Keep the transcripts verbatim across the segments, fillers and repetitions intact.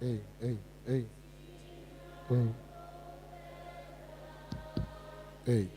Ei, ei, ei. Mm. Ei.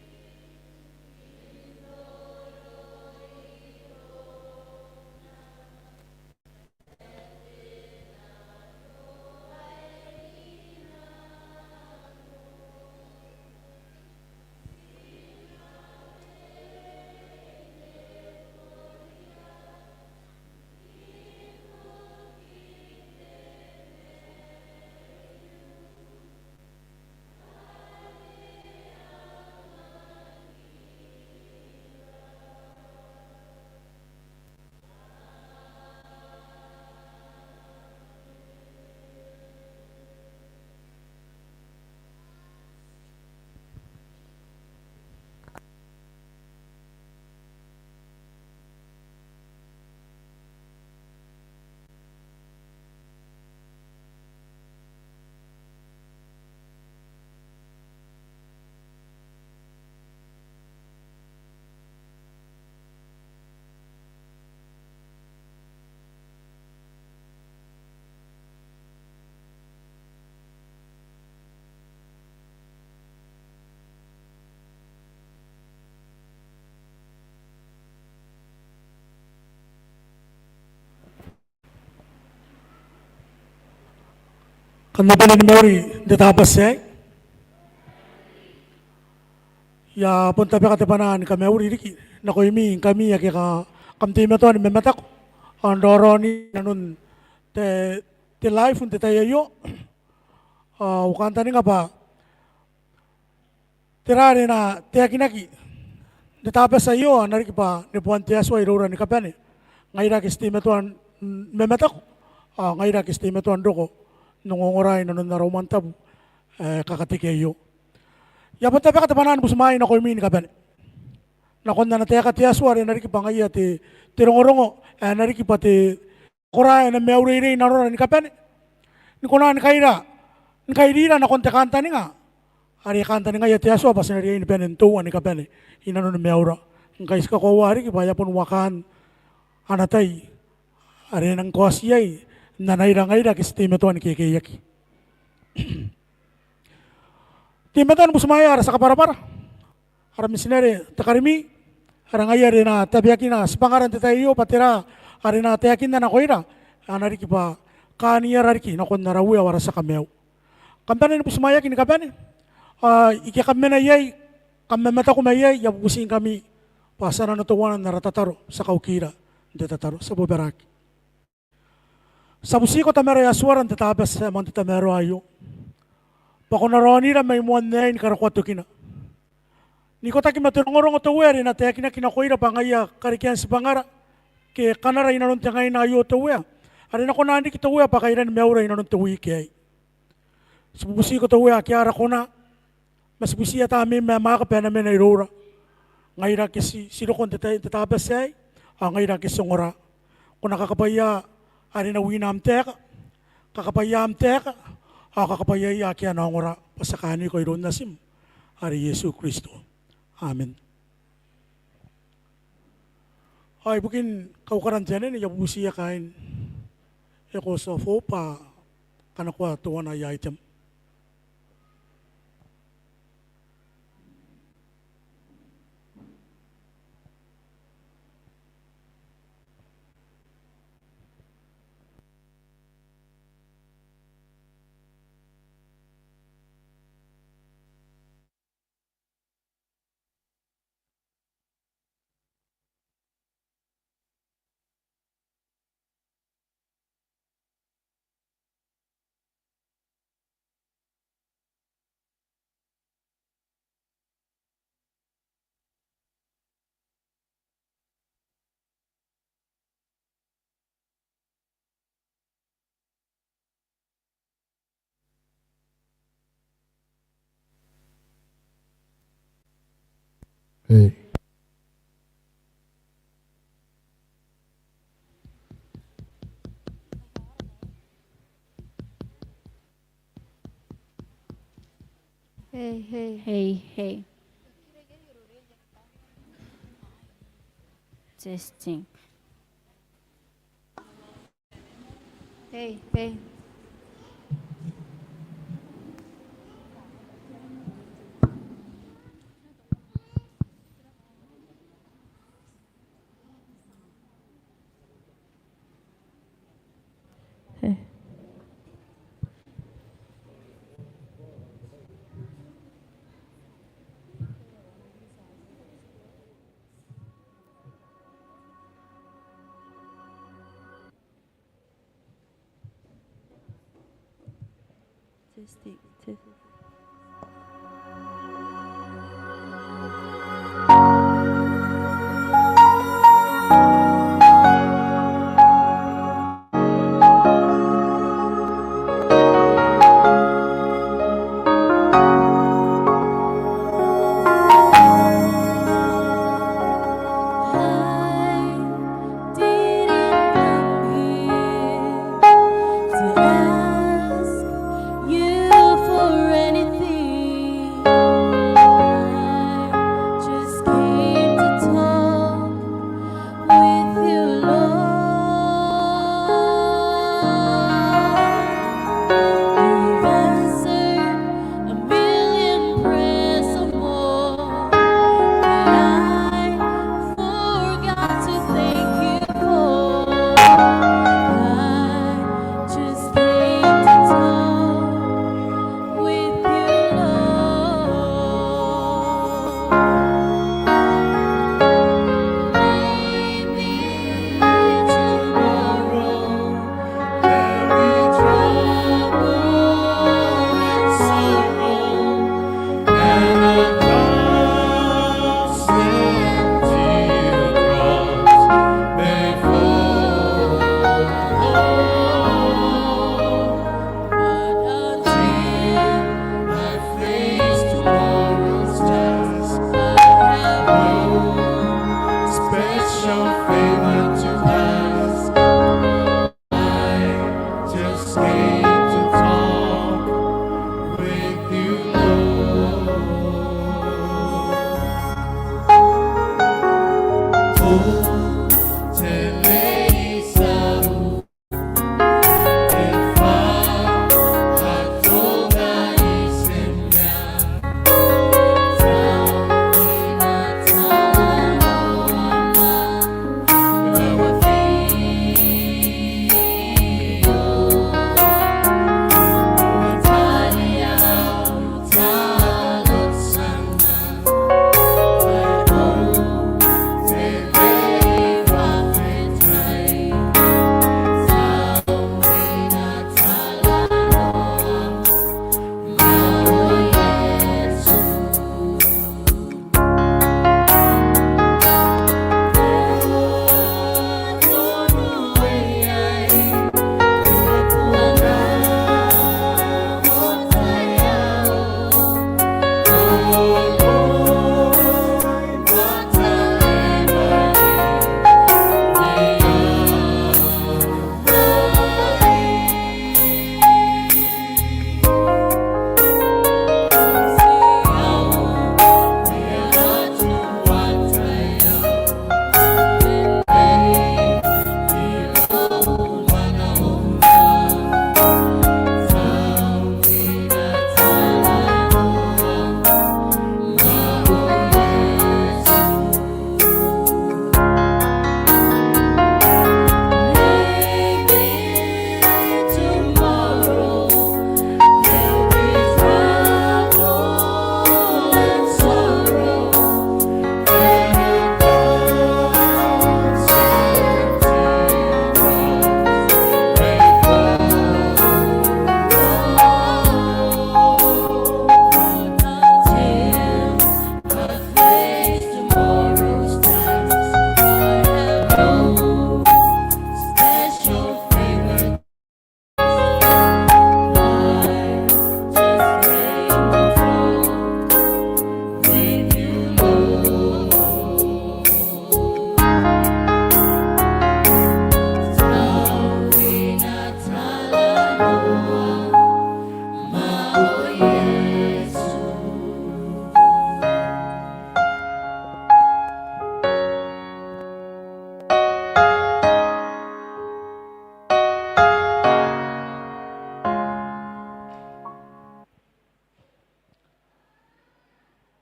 Kam na bane ni mauri n te Tabati aei. I a bon tabeka te bwanaa ni kamauri riki nakoimi ngkami ake kam teimatoa ni mamataku ao n raoraoni inanon te, te live n te tai aio. Au kantaninga bwa tera are e na taekinaki n te Tabati aio a na riki bwa neboan te Atua iroura ni kabane, ngaira ake ti teimatoa n mamataku ao ngaira ake ti teimatoa n roko n ongongora inanon ara umwantabu ae kakateke aio. I a bon tabeka te bwanaa ni butimwaai nakoimi ni kabane nakon ana taeka te Atua are e na riki bwa ngaia te, te rongorongo ae e na riki bwa te korakora ae e na maiureirei nanora ni kabane, ni kona ni kaira, ni kairira nakon te kantaninga are e kantaningaia te Atua bwa ti na riai ni bane n toua ni kabane inanoni maiura. Ngkai ti kakoaua riki bwa e a boni wakaan ana tai are e nang kaoti iai n anaira ngaira ake ti teimatoa ni kekeiaki. Teimatoa ni butimwaea ara tia kabwarabwara, ara mitinare Tekarimi, are ngaia are e na tabeakina tibwangara n te tai aio bwa tera are e na taekinna nakoira, a na riki bwa kaaniara riki nakon ara Uea ao ara tia Kamaiu. Kam bane ni butimwaeaki ni kabane, ao ike kam mena iai, kam mamataku mai iai, I a bubutingkami bwa ti a nano teuana n ara tataro, ti a kaukira n te tataro, ti a bobaraki. Ti a butiko Tamara ae Atuara n te Tabati ae moan te tamaroa aio, bwa ko na raonira mai moan aei ni karokoa tokina, n ikotaki ma te rongorongo te Uea are e na taekinaki nakoira bwa ngaia karekean tibwangara ke kanara inanon te ngaina aio te Uea, are e na kona n riki te Uea bwa kairan maiura inanon te wiki aei. Ti bubutiko te Uea ake a ara kona, ma ti butiia Tamneim ae mwaaka bwa e na mena iroura, ngaira ake ti, ti roko n te tai, te Tabati aei, ao ngaira ake ti ongora. Ko na kakabwaia are e na wina am taeka, kakabwaia am taeka, ao kakabwaiaia ake a na ongora, bwa ti a kaaniko iroun Natim are Iesu Kristo. Amen. Ao ibukin kaukaran te anene, I a bubutiia kaain Eko Tia Foo bwa a kanakoa teuana aia item. Hey. Hey, hey. Hey, hey. Testing. Hey, hey. Testing, testing. I didn't come here to ask you for anything. I just came to talk with you, Lord. You've answered a million prayers or more that I forgot to thank you for. I just came to talk with you, Lord. Maybe tomorrow there'll be trouble and sorrow and a thousand teardrops may fall. But until I face tomorrow's task, I have no special favor to ask. I just came to talk with you, Lord. Oh, te leisa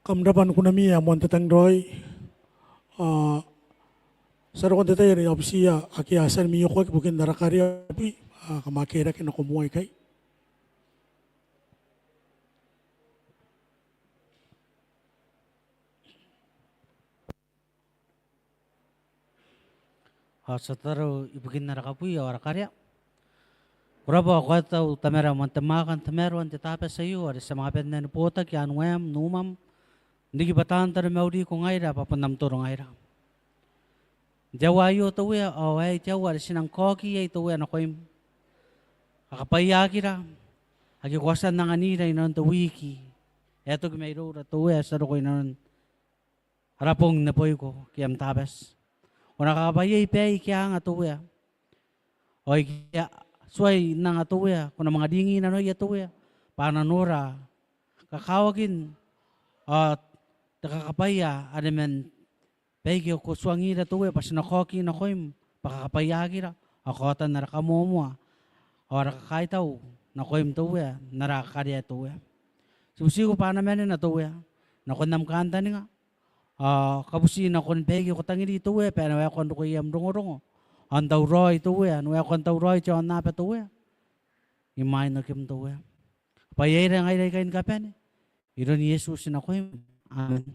Kam rabwa n kunami ae moan te tangiraoi. Ao ti a roko n te tai are I a butiia ake a tia ni mwiokoaki ibukin ara karea, ao kam a kerake nako moa ikai. Ao ti a tataro ibukin ara kabwi ao ara karea. Ko rabwa, ko a tau Tamara, moan te mwaaka n tamaroa n te Tabati aio, are ti a manga bane ni botaki i aan waem n umam, n riki bwa taan taromauriko ngaira bwa bon am toro ngaira. N te aoa aio te Uea, ao aei te aoa are ti nang kaoki iai te Uea nakoim. Kakabwaiaakira ake ko a tia n anganira inanon te wiki ae toki mairoura te Uea, ae ti a roko inanon ara bong neboiko ke am Tabati. Ko na kakabwaiai baai ike a anga te Uea, ao ike a tuai n anga te Uea, ko na manga ringi nanoia te Uea, bwa a na nora kakawakin ao te kakabwaia are man baike ko tuangira te Uea, bwa ti na kaoki nakoim bwa kakabwaiaakira ao kaotan ara kamoamoa ao ara kakaitau nakoim te Uea n ara kakarea te Uea. Ti butiko bwa a na manena te Uea nakon am kantaninga, ao kabuti nakon baike ko tangiri te Uea bwa e na waekoa n roko iai am rongorongo, ao n tauraoi te Uea, n waekoa n tauraoi te aonnaba te Uea imwain okim te Uea. Bwa e aera ngaira aikai ni kabane, iroun Iesu ti nakoim. Amen.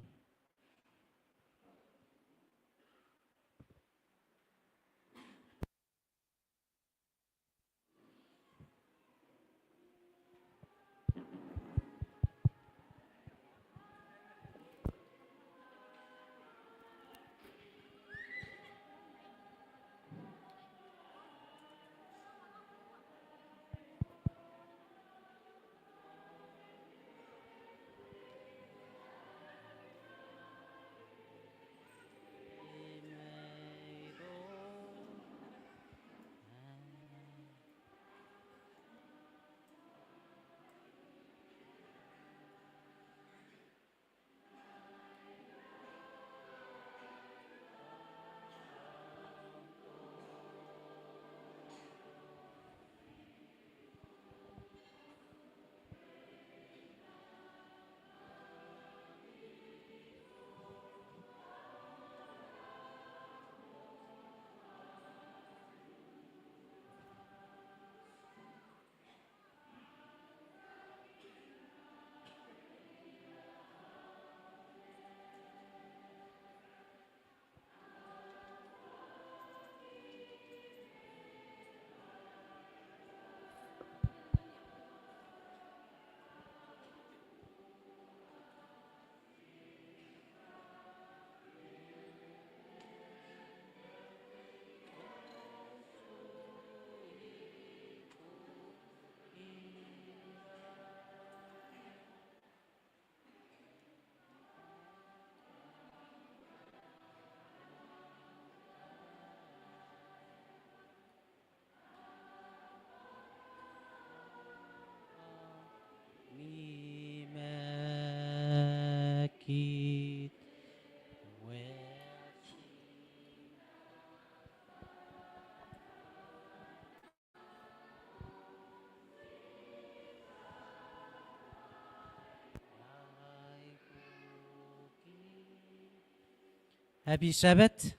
Happy Sabbath.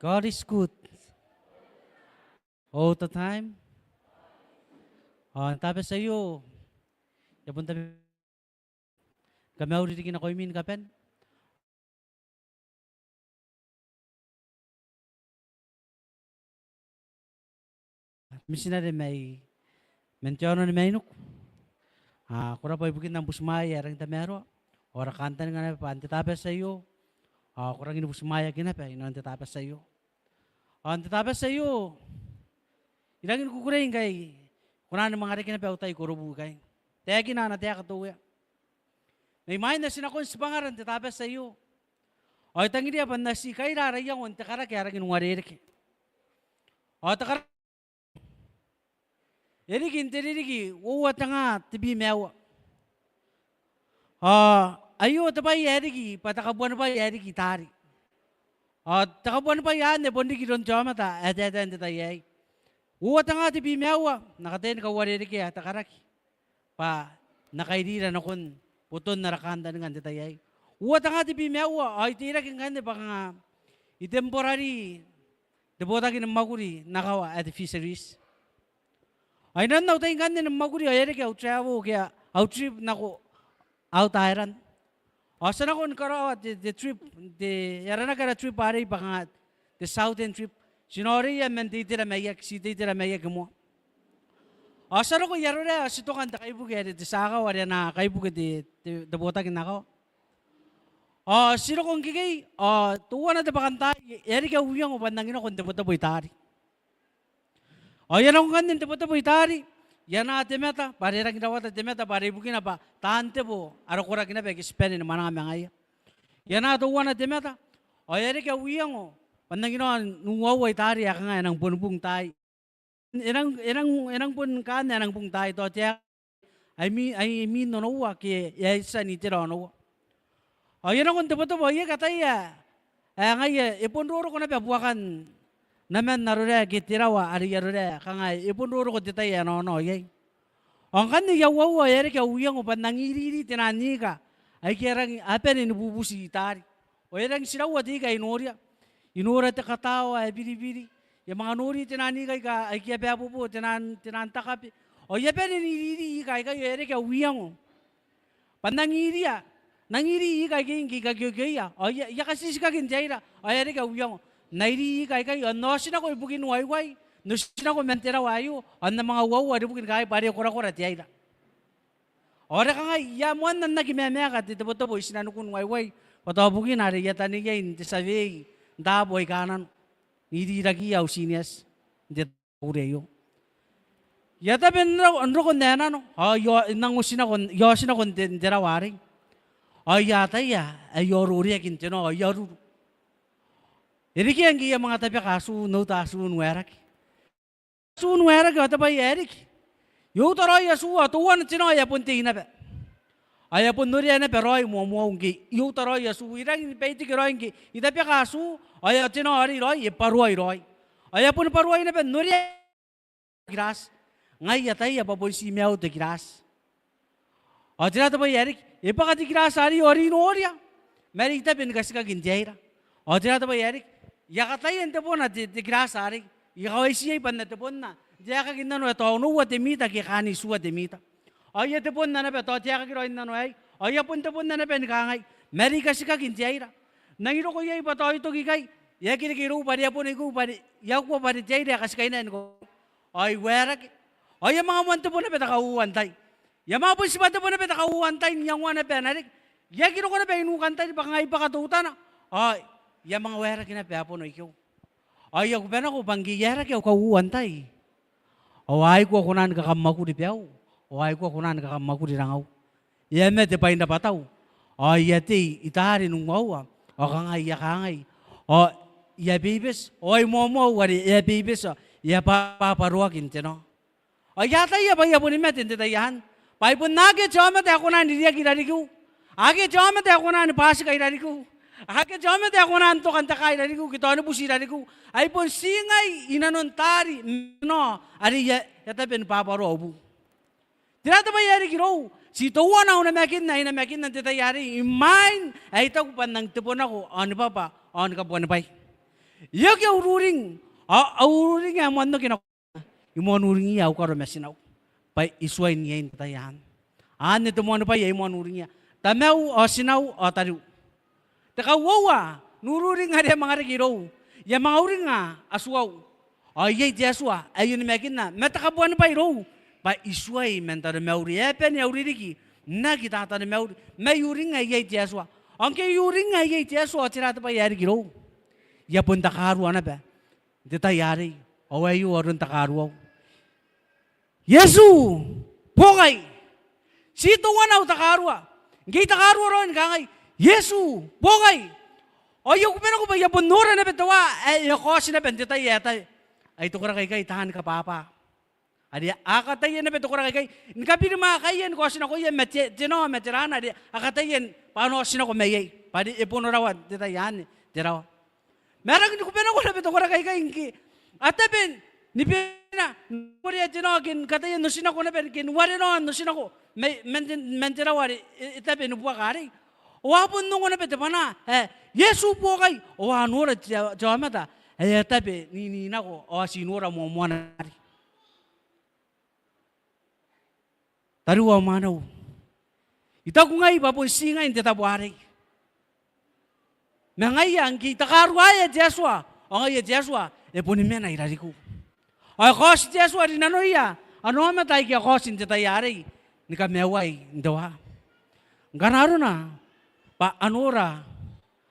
God is good. All the time. Ao n te Tabati aio, I a bon tabeka kamauri riki nakoimi ni kabane. Mitinare mai, man te aono ni Mainiku. Ao ko rabwa ibukin am butimwaea ae rangi n tamaroa. Ao ara kantaninga naba bwa n te Tabati aio, ao ko rangi ni butimwaeaki naba inanon te Tabati aio. Ao n te Tabati aio, I rangi ni kukurei ngkai ko na manga reke naba au tai i Korobu ikai. Taekina ana taeka te Uea. Mai mwain ae ti nakon tibwangara n te Tabati aio, ao I tangiria bwa N na ti kaira ara iango n te karaki ae rangi n uarereke. Ao te karaki e riki n te ririki uoua tenga tebwi ma aua. Ao aio te bwai ae riki bwa te kabuanibwai ae riki i taari. Ao te kabuanibwai anne bon riki iroun te aomata ae taetae n te tai aei. Uoua tenga tebwi ma aua, N na kataia ni kauarerekea te karaki bwa N na kairira nakon boton ara kantaninga n te tai aei. Uoua tenga tebwi ma aua, ao I teirake ngkanne bwa kanga I temporary te botaki ni mwakuri n akawa ae te Fisheries. Ao inanon au tai ngkanne ni mwakuri ao e a reke au travel ke au trip nako outer island. Ao ti a nako ni karaoa te, te trip, te, e aranaki ara trip arei bwa kanga te southern trip. Ti noria man te itera maiaki, ti te itera maiaki moa. Ao ti a roko i Arorae, ao ti toka n te kaibuke are te tia akawa are ana kaibuke te, te, te botaki n akawa. Ao ti roko ngkekei, ao teuana te bwakantaai, e a reke au iango bwa N nangi nako n tebotebo i taari. Ao I a nako ngkanne n tebotebo i taari, I anaa te mata, bwa are e rangi n rawata te mata, bwa are ibukina bwa taan tebo ara koraki naba ake ti bane ni mwananga ma ngaia. I anaa teuana te mata, ao e a reke au iango bwa N nangi nako n uaua i taari ae kanga e nang boni bung taai. E nang, e nang, e nang bon kaan ae nang bung taai tao te aeka ae imwin, ae imwin onoua ke e a tia n itera onoua. Ao I a nako n tebotebo, ao I aki ataia ae ngaia e bon roroko naba buakan naman Arorae ke te rawa are i Arorae, kanga e bon roroko te tai ae naonao iai. Ao ngkanne I a uaua ao e a reke au iango bwa N nang iriri te naan ika aike a rangi, a bane ni bubuti i taari. Ao e rangi n tiraua te ika ae I noria. I nora te katao ae biribiri. I a manga nori te naan ika aika, aike a babobo, te naan, te naan takabe. Ao I a bane n iriri ika aikai, ao e a reke au iango bwa N nang iriia, N nang iri ika aikai ngke I kakeokeoia. Ao I a, I a katitikaki n te aira, ao e a reke au iango N na iri ika aikai, ao N na oti nako ibukin waiwai, N oti nako man te rawa aio, ao N na manga uaua ibukin kangai bwa are korakora te aira. Ao are kangai, I a moanna n aki mamaaka te tebotebo i tinanikun waiwai, bwa tao bukina are I a taneiai n te survey n taabo aika nano, n irirakiia au seniors n te tauri aio. I a tabe n ro-, n roko n ae nano, ao I a, I nang oti nako, I a oti nako n te, n te rawa arei. Ao I a ataia ae I a ororeaki n te nao, ao I a ruru. E rikea ngke I a manga tabeka atu, n uta atu n waerake. Atu n waerake ao te bwai ae riki, I uta raoi atu ao teuana te nao e a bon tei naba. Ao e a bon orea naba raoi moamoau ngke I uta raoi atu. I rangi ni baitiki raoi ngke I tabeka atu ao e a, te nao arei raoi e bwaroai raoi. Ao e a boni bwaroai naba n orea kirati. Ngai I ataia bwa bon ti maiu te kirati. Ao tera te bwai ae riki, e bwaka te kirati arei ao are I noria ma are I tabe ni katikaki n te aira. Ao tera te bwai ae riki, I a kataia n tebona te, te kirati arei. I a kawaiti iai bwa N na tebonna n te aekaki n nano ae tao onoua te mita ke kaain itiua te mita. Ao I a tebonna naba tao te aekaki raoi n nano aei. Ao I a bon tebonna naba ni kangai, ma are I katikaki n te aira. N nangi roko iai bwa tao I toki ikai, e aki reke irou bwa are e a bon iku bwa are I a kua bwa are te aira e katikaina ni ko Ao I waerake. Ao I a manga moan tebo naba te kauoua n tai. I a manga bon tibwa tebo naba te kauoua n tai n iangoa naba ae na reke. I aki roko naba i nukan tai bwa kanga I bwaka teutana. Ao I a manga waerake naba ae bono ikeu. Ao I a kubanako bwa ngke I aerake au kauoua n tai, ao a aikoa kona ni kakamwakuri baiu, ao a aikoa kona ni kakamwakuri rangau. E a mate bwain rabwatau. Ao I a tei i taari n ungaua. Ao kanga I a kangai, ao I a beibeti, ao ai moamoa are e a beibeti, e a bwa-, bwabwaroaki n te nao. Ao I ataia bwa I a boni mate n te tai anne. Bwa ai bon akea te aomata ae kona n ririaki i rarikiu. Akea te aomata ae kona ni bwatika i rarikiu. Akea te aomata ae kona n toka n te kaa i rarikiu, ke tao ni buti i rarikiu. Ai bon ti ngai i nanon taari n nao are e a, e a tabe ni bwabwaroa au buu. Tera te bwai ae riki irou? Ti teuana au namakin ae I namakinna n te tai arei, imwain ae I taku bwa N nang tebo nako ao ni bwabwa ao ni kabuanibwai. E oki au ururing, ao au ururing ae moan oki nako, I moan uringiia au karo ma tinau bwa I tuai n iai n te tai anne. Anne te moanibwai ae I moan uringiia, tamau ao tinau ao tariu. Te kauoua n ururing are e a manga reke irou, I a manga uringa Atuau. Ao iai te Atua ae I onimakinna ma te kabuanibwai irou bwa I tuai man taromauri. E a bane au ririki n aki tataromauri, ma I uringa iai te Atua. Ao ngke I uringa iai te Atua, ao tera te bwai ae riki irou? I a bon takarua naba n te tai arei, ao aio aron takaruau. Iesu, buokai. Ti teuana au takarua. Ngke I takarua raoi ni kangai, Iesu, buokai. Ao I a kubanako bwa I a bon nora naba te wa ae e a kaoti naba n te tai ae tabe. Ai te koraki aikai taani kabwabwa. Are a kataia naba te koraki aikai ni kabirimwaakaia ni kaotinakoia ma te, te nao ma te raana, are a kataia bwa a na otinako maiai. Bwa are e bono rawa n te tai anne te rawa. Ma a rangi ni kubanako naba te koraki aikai ngke a tabe ni bena n orea te nao ke ni kataia n otinako naba ke ni warenoa n otinako mai, man te, man te rawa are e, e tabe ni buaka arei. Ao a bon ongo naba te bwanaa ae, Iesu buokai, ao a nora te, te aomata ae a tabe n ini nako, ao a ti nora moamoana arei. Tariu ao mwaneu, I taku ngai bwa bon ti ngai n te tabo arei. Ma ngaia ngke I takaruaea te Atua, ao ngaia te Atua e boni mena i rarikiu. Ao e kaoti te Atua rinanoia ana aomata aike a kaoti n te tai arei ni kamaiuai n te waa. Ngkana arona bwa a nora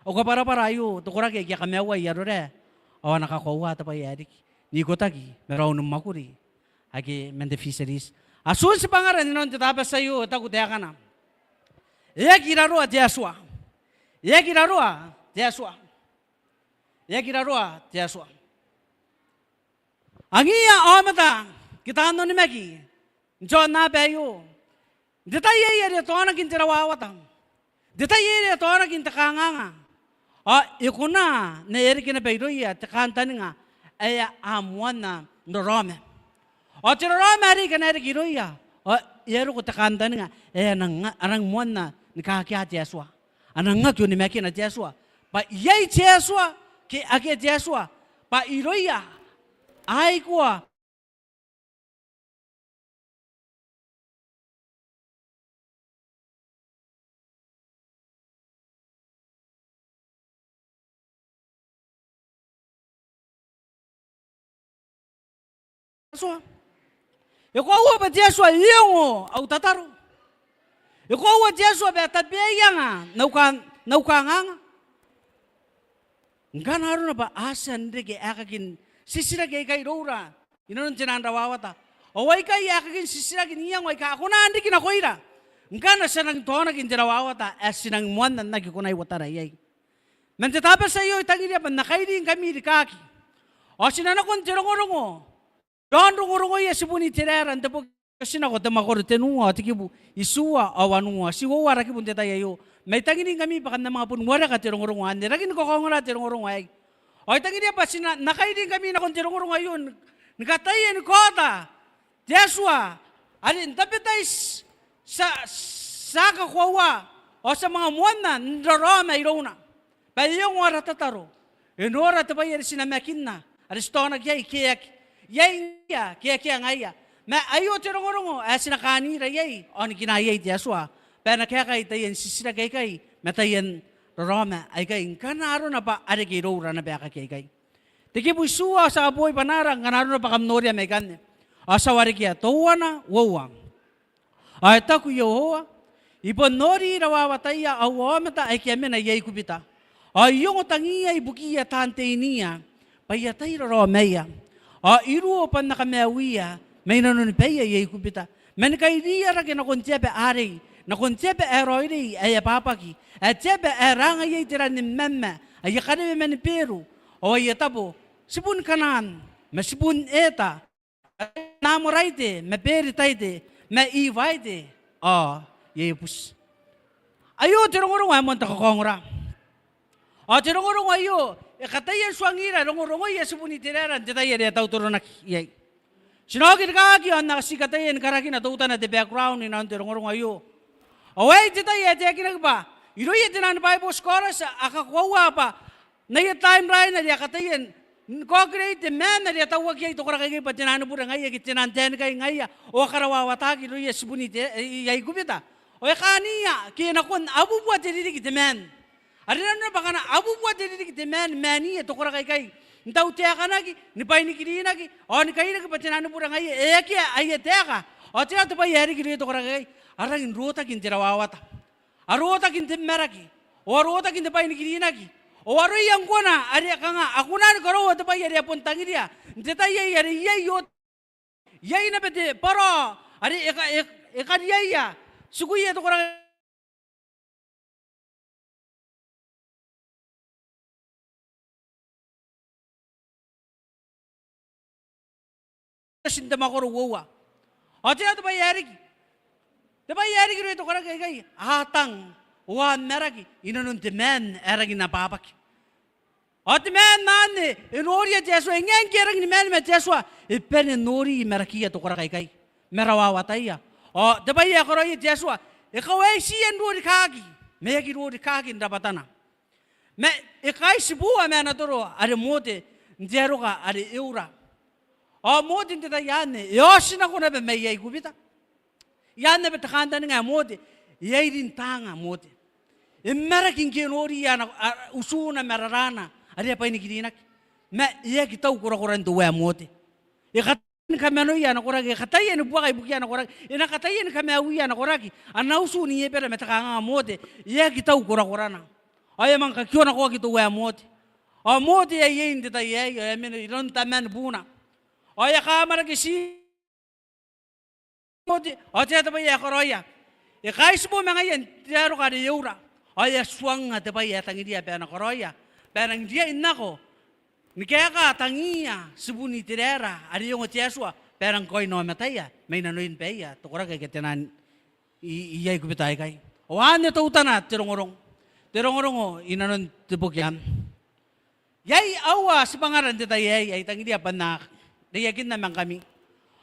au kabwarabwara aio te koraki aike a kamaiuai arorae, ao a na kakoaua te bwai ae riki n ikotaki ma raou ni mwakuri ake man te fisheries. A tuai tibwangara inanon te Tabati aio, e taku taekana: E aki raroa te Atua. E aki raroa te Atua. E aki raroa te Atua. Angiia aomata ke taan onimaki n te aonnaba aio, n te tai aei are e taonaki n te rawawata, n te tai aei are e taonaki n te kanganga, ao e kona n ae e reke naba irouia te kantaninga ae a moanna n raraoma. Ao te raraoma are e kona n reke irouia, ao e a roko te kantaninga ae a nang, a nang moanna ni kaakea te Atua, a nang aki onimakina te Atua, bwa iai te Atua ke akea te Atua, bwa irouia a aikoa Atua. E koaua bwa te Atua e ongo au tataro. E koaua te Atua bwa e tabeaianga n au ka, n au kanganga. Ngkana arona bwa a tia n reke aekakin titiraki aikai iroura inanon te nang rawawata, ao aikai aekakin titiraki n iango aika a kona n riki nakoira ngkana ti a nang taonaki n te rawawata ae ti nang moanna n aki kona uotara iai. Man te Tabati aio I tangiria bwa N na kairi ngkami rikaaki, ao ti na nakon te rongorongo iaon rongorongoia tibun Iteraera n te boki Otinako, te mwakoro tenua ao te kibu itiua ao wanua. Ti uoua ara kibu n te tai aio, ma I tangiringkami bwa kam na manga bon wareka te rongorongo anne, e rangi ni kakaongora te rongorongo aei. Ao I tangiria bwa ti na, N na kairi ngkami nakon te rongorongo aio ni, ni kataia ni kaota te Atua are n tabetai ti a, ti a kakoaua ao ti a manga moanna n raraoma irouna. Bwa e ongo ara tataro, e nora te bwai are ti namakinna, are ti taonaki iai ke e aki, iai ngaia ke e akea ngaia. Ma aio te rongorongo ae ti na kaanira iai ao ni kinaa iai te Atua bwa e na kaekai taian titiraki aikai ma taian raraoma aikai ngkana arona bwa a reke iroura naba aekaki aikai. Te kibu itiua ao ti a kaboi bwanaara ngkana arona bwa kam noria mai ikanne. Ao ti a warekia, teuana, uoua. Ao e taku Iehova: I bon nori rawawataia au aomata aike a mena i Aikubita, ao I ongo tangiia ibukiia taan teiniia bwa I atai raraomaia, ao I ruo bwa N na kamaiuia mai nanoni baia i Aikubita, ma ni kairiia rake nakon te aba arei, nakon te aba ae raoiroi ae ababaki, ae te aba ae ranga iai te ran ni mamma, aia karewe mani Beru, ao aia tabo, tibun Kanaan, ma tibun eta, Amoraite, ma Beritaite, ma Iiwaite, ao Iebusi. Aio te rongorongo ae moan te kakaongora. Ao te rongorongo aio e kataia n tuangira rongorongoia tibun Iteraera n te tai are a tautoronaki iai. Ti na oki rikaaki ao N na ti kataia ni karakina teutana te background inanon te rongorongo aio. Ao aei te tai ae taekinaki bwa irouia te nang Bible scholars a kakoaua bwa n aia timeline are a kataia n, n calculate te maan are a tauaki iai te koraki aikai bwa te nang bure ngaia ke te nang taenikai ngaia, ao a karawawataki irouia tibun Ite, i Aikubita. Ao e kaania ke e nakon abubua te ririki te maan. Are nanona bwa ngkana abubua te ririki te maan, maania te koraki aikai n tautaekanaki, ni bwainikirinaki, ao ni kairaki bwa te nang bure ngaia, e akea aia taeka. Ao tera te bwai ae riki irouia te koraki aikai? A rangi n rotaki n te rawawata. A rotaki n te maraki, ao a rotaki n te bwainikirinaki, ao aroia ngkoa are kanga a kona ni karaoa te bwai are a bon tangiria n te tai aei are iai, ao iai naba te bwara are e ka, e, e kariaia tikuia te koraki n te mwakoro uoua. Ao tera te bwai ae riki? Te bwai ae riki irouia te koraki aikai, a tang ao a maraki inanon te maan ae rangi n ababaki. Ao te maan anne e noria te Atua, e ngae ngke e rangi ni maan ma te Atua, e bane n nori marakiia te koraki aikai ma rawawataia. Ao te bwai ae karaoia te Atua, e kawaitiia n rorikaki, ma e aki rorikaki n rabwatana. Ma e kaitiboa ma ana toro are Mote n te aroka are Eura. Ao Mote n te tai anne e otinako naba mai Aikubita. Iai naba te kantaninga ae Mote, e a irin taanga Mote. E maraki ngke e noriia ana, a, utuna ma raraana are a bwainikirinaki. Ma e aki tau korakoran teuae Mote. E ka ni kamanoia ana koraki, e kataia ni buaka ibukiia ana koraki, e na kataia ni kamaiuia ana koraki ana utu n Ebera ma te kanganga Mote e aki tau korakorana. Ao e a manga kakionakoaki teuae Mote. Ao Mote e a iein te tai aei, ao e a mena i nanon taman buuna. Ao e a kaamwarake tii Mote, ao te ata bwai ae e karaoia, e kaitibo ma ngaia n te aroka are e ura. Ao e a tuangnga te bwai ae e tangiria bwa e na karaoia, bwa e nangi riai n nako ni kaeka tangiia tibun Iteraera are e ongo te Atua bwa e nang kaoinaomataia mai nanoia baia te koraki aika tenan i-, iai Kubita aikai. Ao anne teutana te rongorongo, te rongorongo i nanon te boki anne. Iai aua tibwangara n te tai aei ae I tangiria bwa N na reiakinna ma ngkami.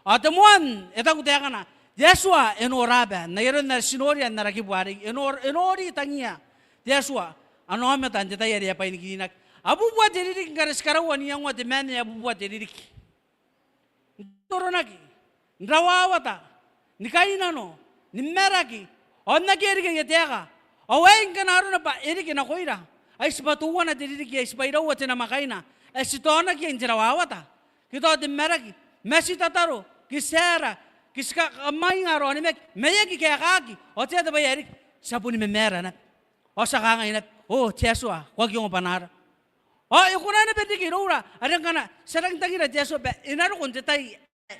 Ao te moan, e taku taekana, te Atua e noraba, n ai aron are ti noria n ara kibu arei, e nor-, e nori tangiia te Atua ana aomata n te tai are e a bwainikirinaki. A bubua te ririki ngkana ti karaua n iangoa te maan ae a bubua te ririki. N toronaki, n rawawata, ni kainnano, ni maraki, ao n akea riki aia taeka. Ao aei ngkana arona bwa e reke nakoira, ai tibwa teuana te ririki, ai tibwa iraua te namwakaina ae ti taonaki iai n te rawawata. Ke tao te maraki, ma ti tataro, ke ti aera, ke ti ka-, kamwainga ara onimaki, ma e aki kaekaaki, ao te ata bwai ae riki, ti a boni mamaara naba. Ao ti a kangai naba, o, te Atua, ko aki ongo bwanaara. Ao e kona naba n reke iroura are ngkana ti a rangi n tangira te Atua bwa e na roko n te tai ae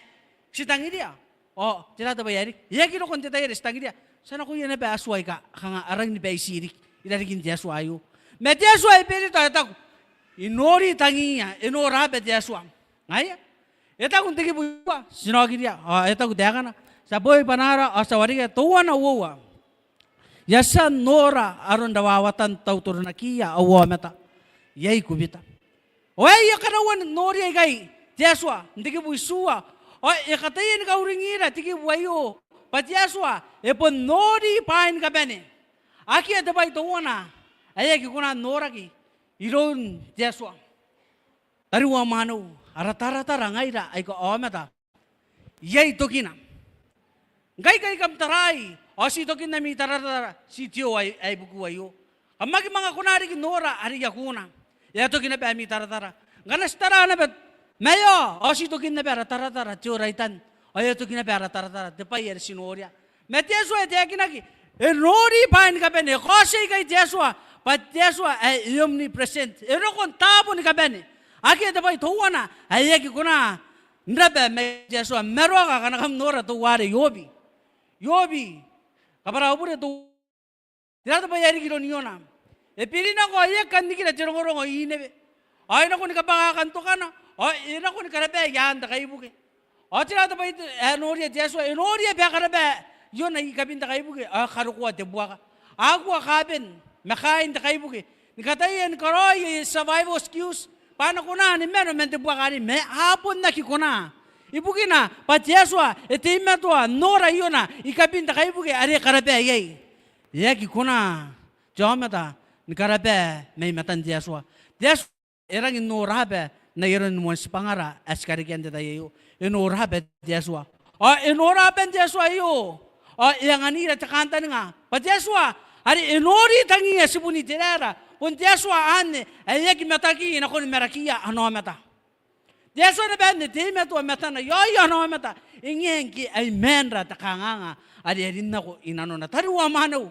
ti tangiria. Ao tera te bwai ae riki? E aki roko n te tai are ti tangiria. Ti a nakoia naba Atua aika kanga a rangi ni baiti riki i rarikin te Atua aio. Ma te Atua ae berita e taku, I nori tangiia, e noraba te Atua. Ngaia? E taku n te kibu ae ti na okiria, ao e taku taekana, ti a boi bwanaara, ao ti a warekia teuana uoua. I a tia n nora aron rawawatan tautoronakiia aua aomata iai Kubita. Ao ae e a karaua n noria ikai te Atua n te kibu itiua. Ao e kataia ni kauringira te kibu aio bwa te Atua e bon nori bwaai ni kabane. Akea te bwai teuana ae e aki kona n noraki iroun te Atua. Tariu ao mwaneu, ara taratara ngaira aika aomata iai tokina. Ngkai, ngkai kam taraai, ao ti tokin ami taratara, ti te io ae, ae bukiu aio. Kam aki manga kona riki n nora are I a kuuna. E a toki naba ami taratara. Ngkana ti tara naba maeao, ao ti tokin naba ara taratara te ora i tan. Ao e a toki naba ara taratara te bwai are ti noria. Ma te Atua e taekinaki, e nori bwaai ni kabane, e kaotia ikai te Atua, bwa te Atua ae e omnipresent, e roko n taabo ni kabane. Akea te bwai teuana ae e aki kona n raba mai te Atua. Maroaka ngkana kam nora teuare Iobi. Iobi, kabwara au bure teuare, tera te bwai ae riki iroun Iona? E birinako, e aki kan nikira te rongorongo i Nineve. Ao e nako ni kabwaka kantokana, ao e nako ni karabaea i aan te kaibuke. Ao tera te bwai ae e noria te Atua? E noria bwa e karaba Iona i kabin te kaibuke, ao e karokoa te buaka. A kua kaaben ma kaain te kaibuke ni kataia ni karaoi aia survival skills bwa a na kona ni mano man te buaka arei, ma a bon aki kona. Ibukina bwa te Atua e teimatoa n nora Iona i kabin te kaibuke are e karaba iai. E aki kona te aomata ni karaba mai matan te Atua. Te Atua e rangi n noraba n ai aron moan tibwangara ae ti karekea n te tai aio. E noraba te Atua. Ao e noraba n te Atua aio, ao e anganira te kantaninga bwa te Atua are e nori tangiia tibun Iteraera bon te Atua anne ae e aki mataki nakon marakiia ana aomata. Te Atua naba anne e teimatoa matana iaoia ana aomata e ngae ngke ai maan ra te kanganga are e a rin nako i nanona. Tariu ao mwaneu,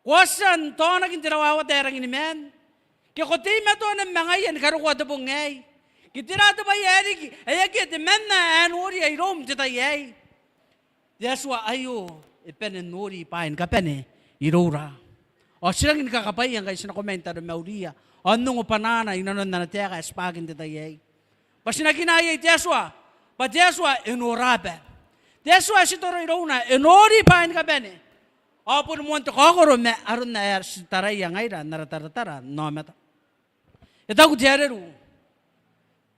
ko a tia n taonaki n te rawawata ae rangi ni maan? Ke ko teimatoa naba ma ngaia ni karokoa te bong aei? Ke tera te bwai ae riki ae akea temanna ae e noria iroum n te tai aei? Te Atua aio e bane n nori bwaai ni kabane iroura. Ao ti rangi ni kakabwaia ngkai ti nako mai n taromauria ao n ongo bwanaana i nanon ana taeka ae tibwaki n te tai aei. Bwa ti na kinaa iai te Atua bwa te Atua e noraba. Te Atua ae ti toro irouna e nori bwaai ni kabane. Ao boni moan te kaokoro ma aron ae ti taraia ngaira n ara taratara n aomata. E taku te Areru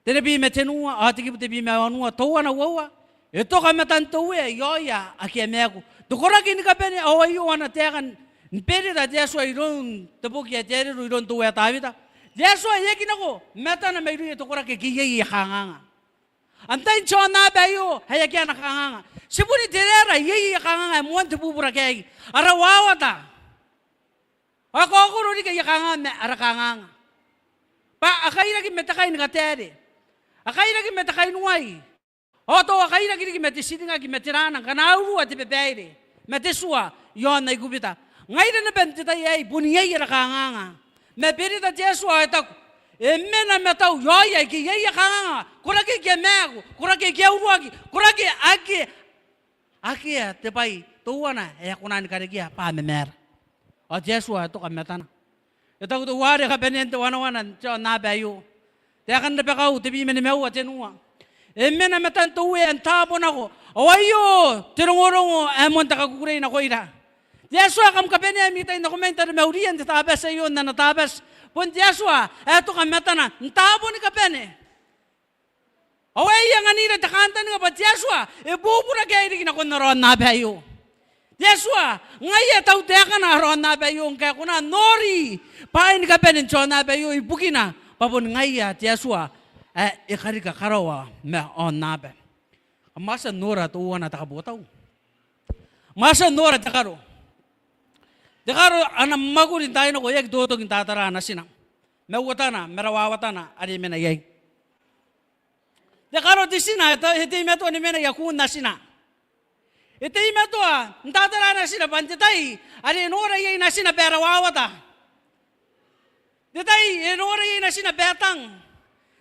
tenibwi ma tenua ao te kibu tebwi ma wanua, teuana uoua: E toka matan te Uea iaoia ake a maaku. Te koraki ni kabane ao aio ana taeka ni berita te Atua iroun te boki ae te Areru iroun te Uea Tawita. Te Atua e aki nako matana mairouia te koraki ake iai aia kanganga. Antai n te aonnaba aio ae akea ana kanganga? Tibun Iteraera iai aia kanganga ae moan te bubura aei. A rawawata. A kaokoro riki aia kanganga ma ara kanganga. Bwa a kairaki ma te kai ni kataere. A kairaki ma te kainuai. Ao tao a kairaki riki ma te tiringaki ma te raana ngkana a urua te babaire ma te tua i aon Aikubita. Ngaira naba n te tai aei bon iai ara kanganga. Ma berita te Atua ao e taku, e mena ma tau i aoia aike iai aia kanganga. Koraki aike a maaku, koraki aike a uruaki, koraki ake akea te bwai teuana ae e kona ni karekea bwa a mamaara. Ao te Atua e toka matana. E taku teuare kabanean te wanawana n te aonnaba aio. Taekan Rabakau tebwi ma nimaua tenua. E mena matan te Uea n taabo nako. Ao aio te rongorongo ae moan te kakukurei nakoira. Te Atua ae kam kabanea ami tai nako main taromaurian te Tabati aio n ana Tabati. Bon te Atua ae toka matana n taabo ni kabane. Ao ae e anganira te kantaninga bwa te Atua e bubura kairiki nakon ara aonnaba aio. Te Atua ngaia tautaekana ara aonnaba aio ngkae ko na nori bwaai ni kabane n te aonnaba aio ibukina bwa bon ngaia te Atua ae e karika karawa ma aonnaba. Kam a tia n nora teuana te kabotau. Kam a tia n nora te karo. Te karo ana mwakuri n taai nako e aki totoki n tatara natina ma uotana ma rawawatana are e mena iai. Te karo te tina e ta-, e teimatoa ni mena i akun natina. E teimatoa n tatara natina bwa n te tai are e nora iai natina bwa e rawawata, n te tai are e nora iai natina bwa e tang,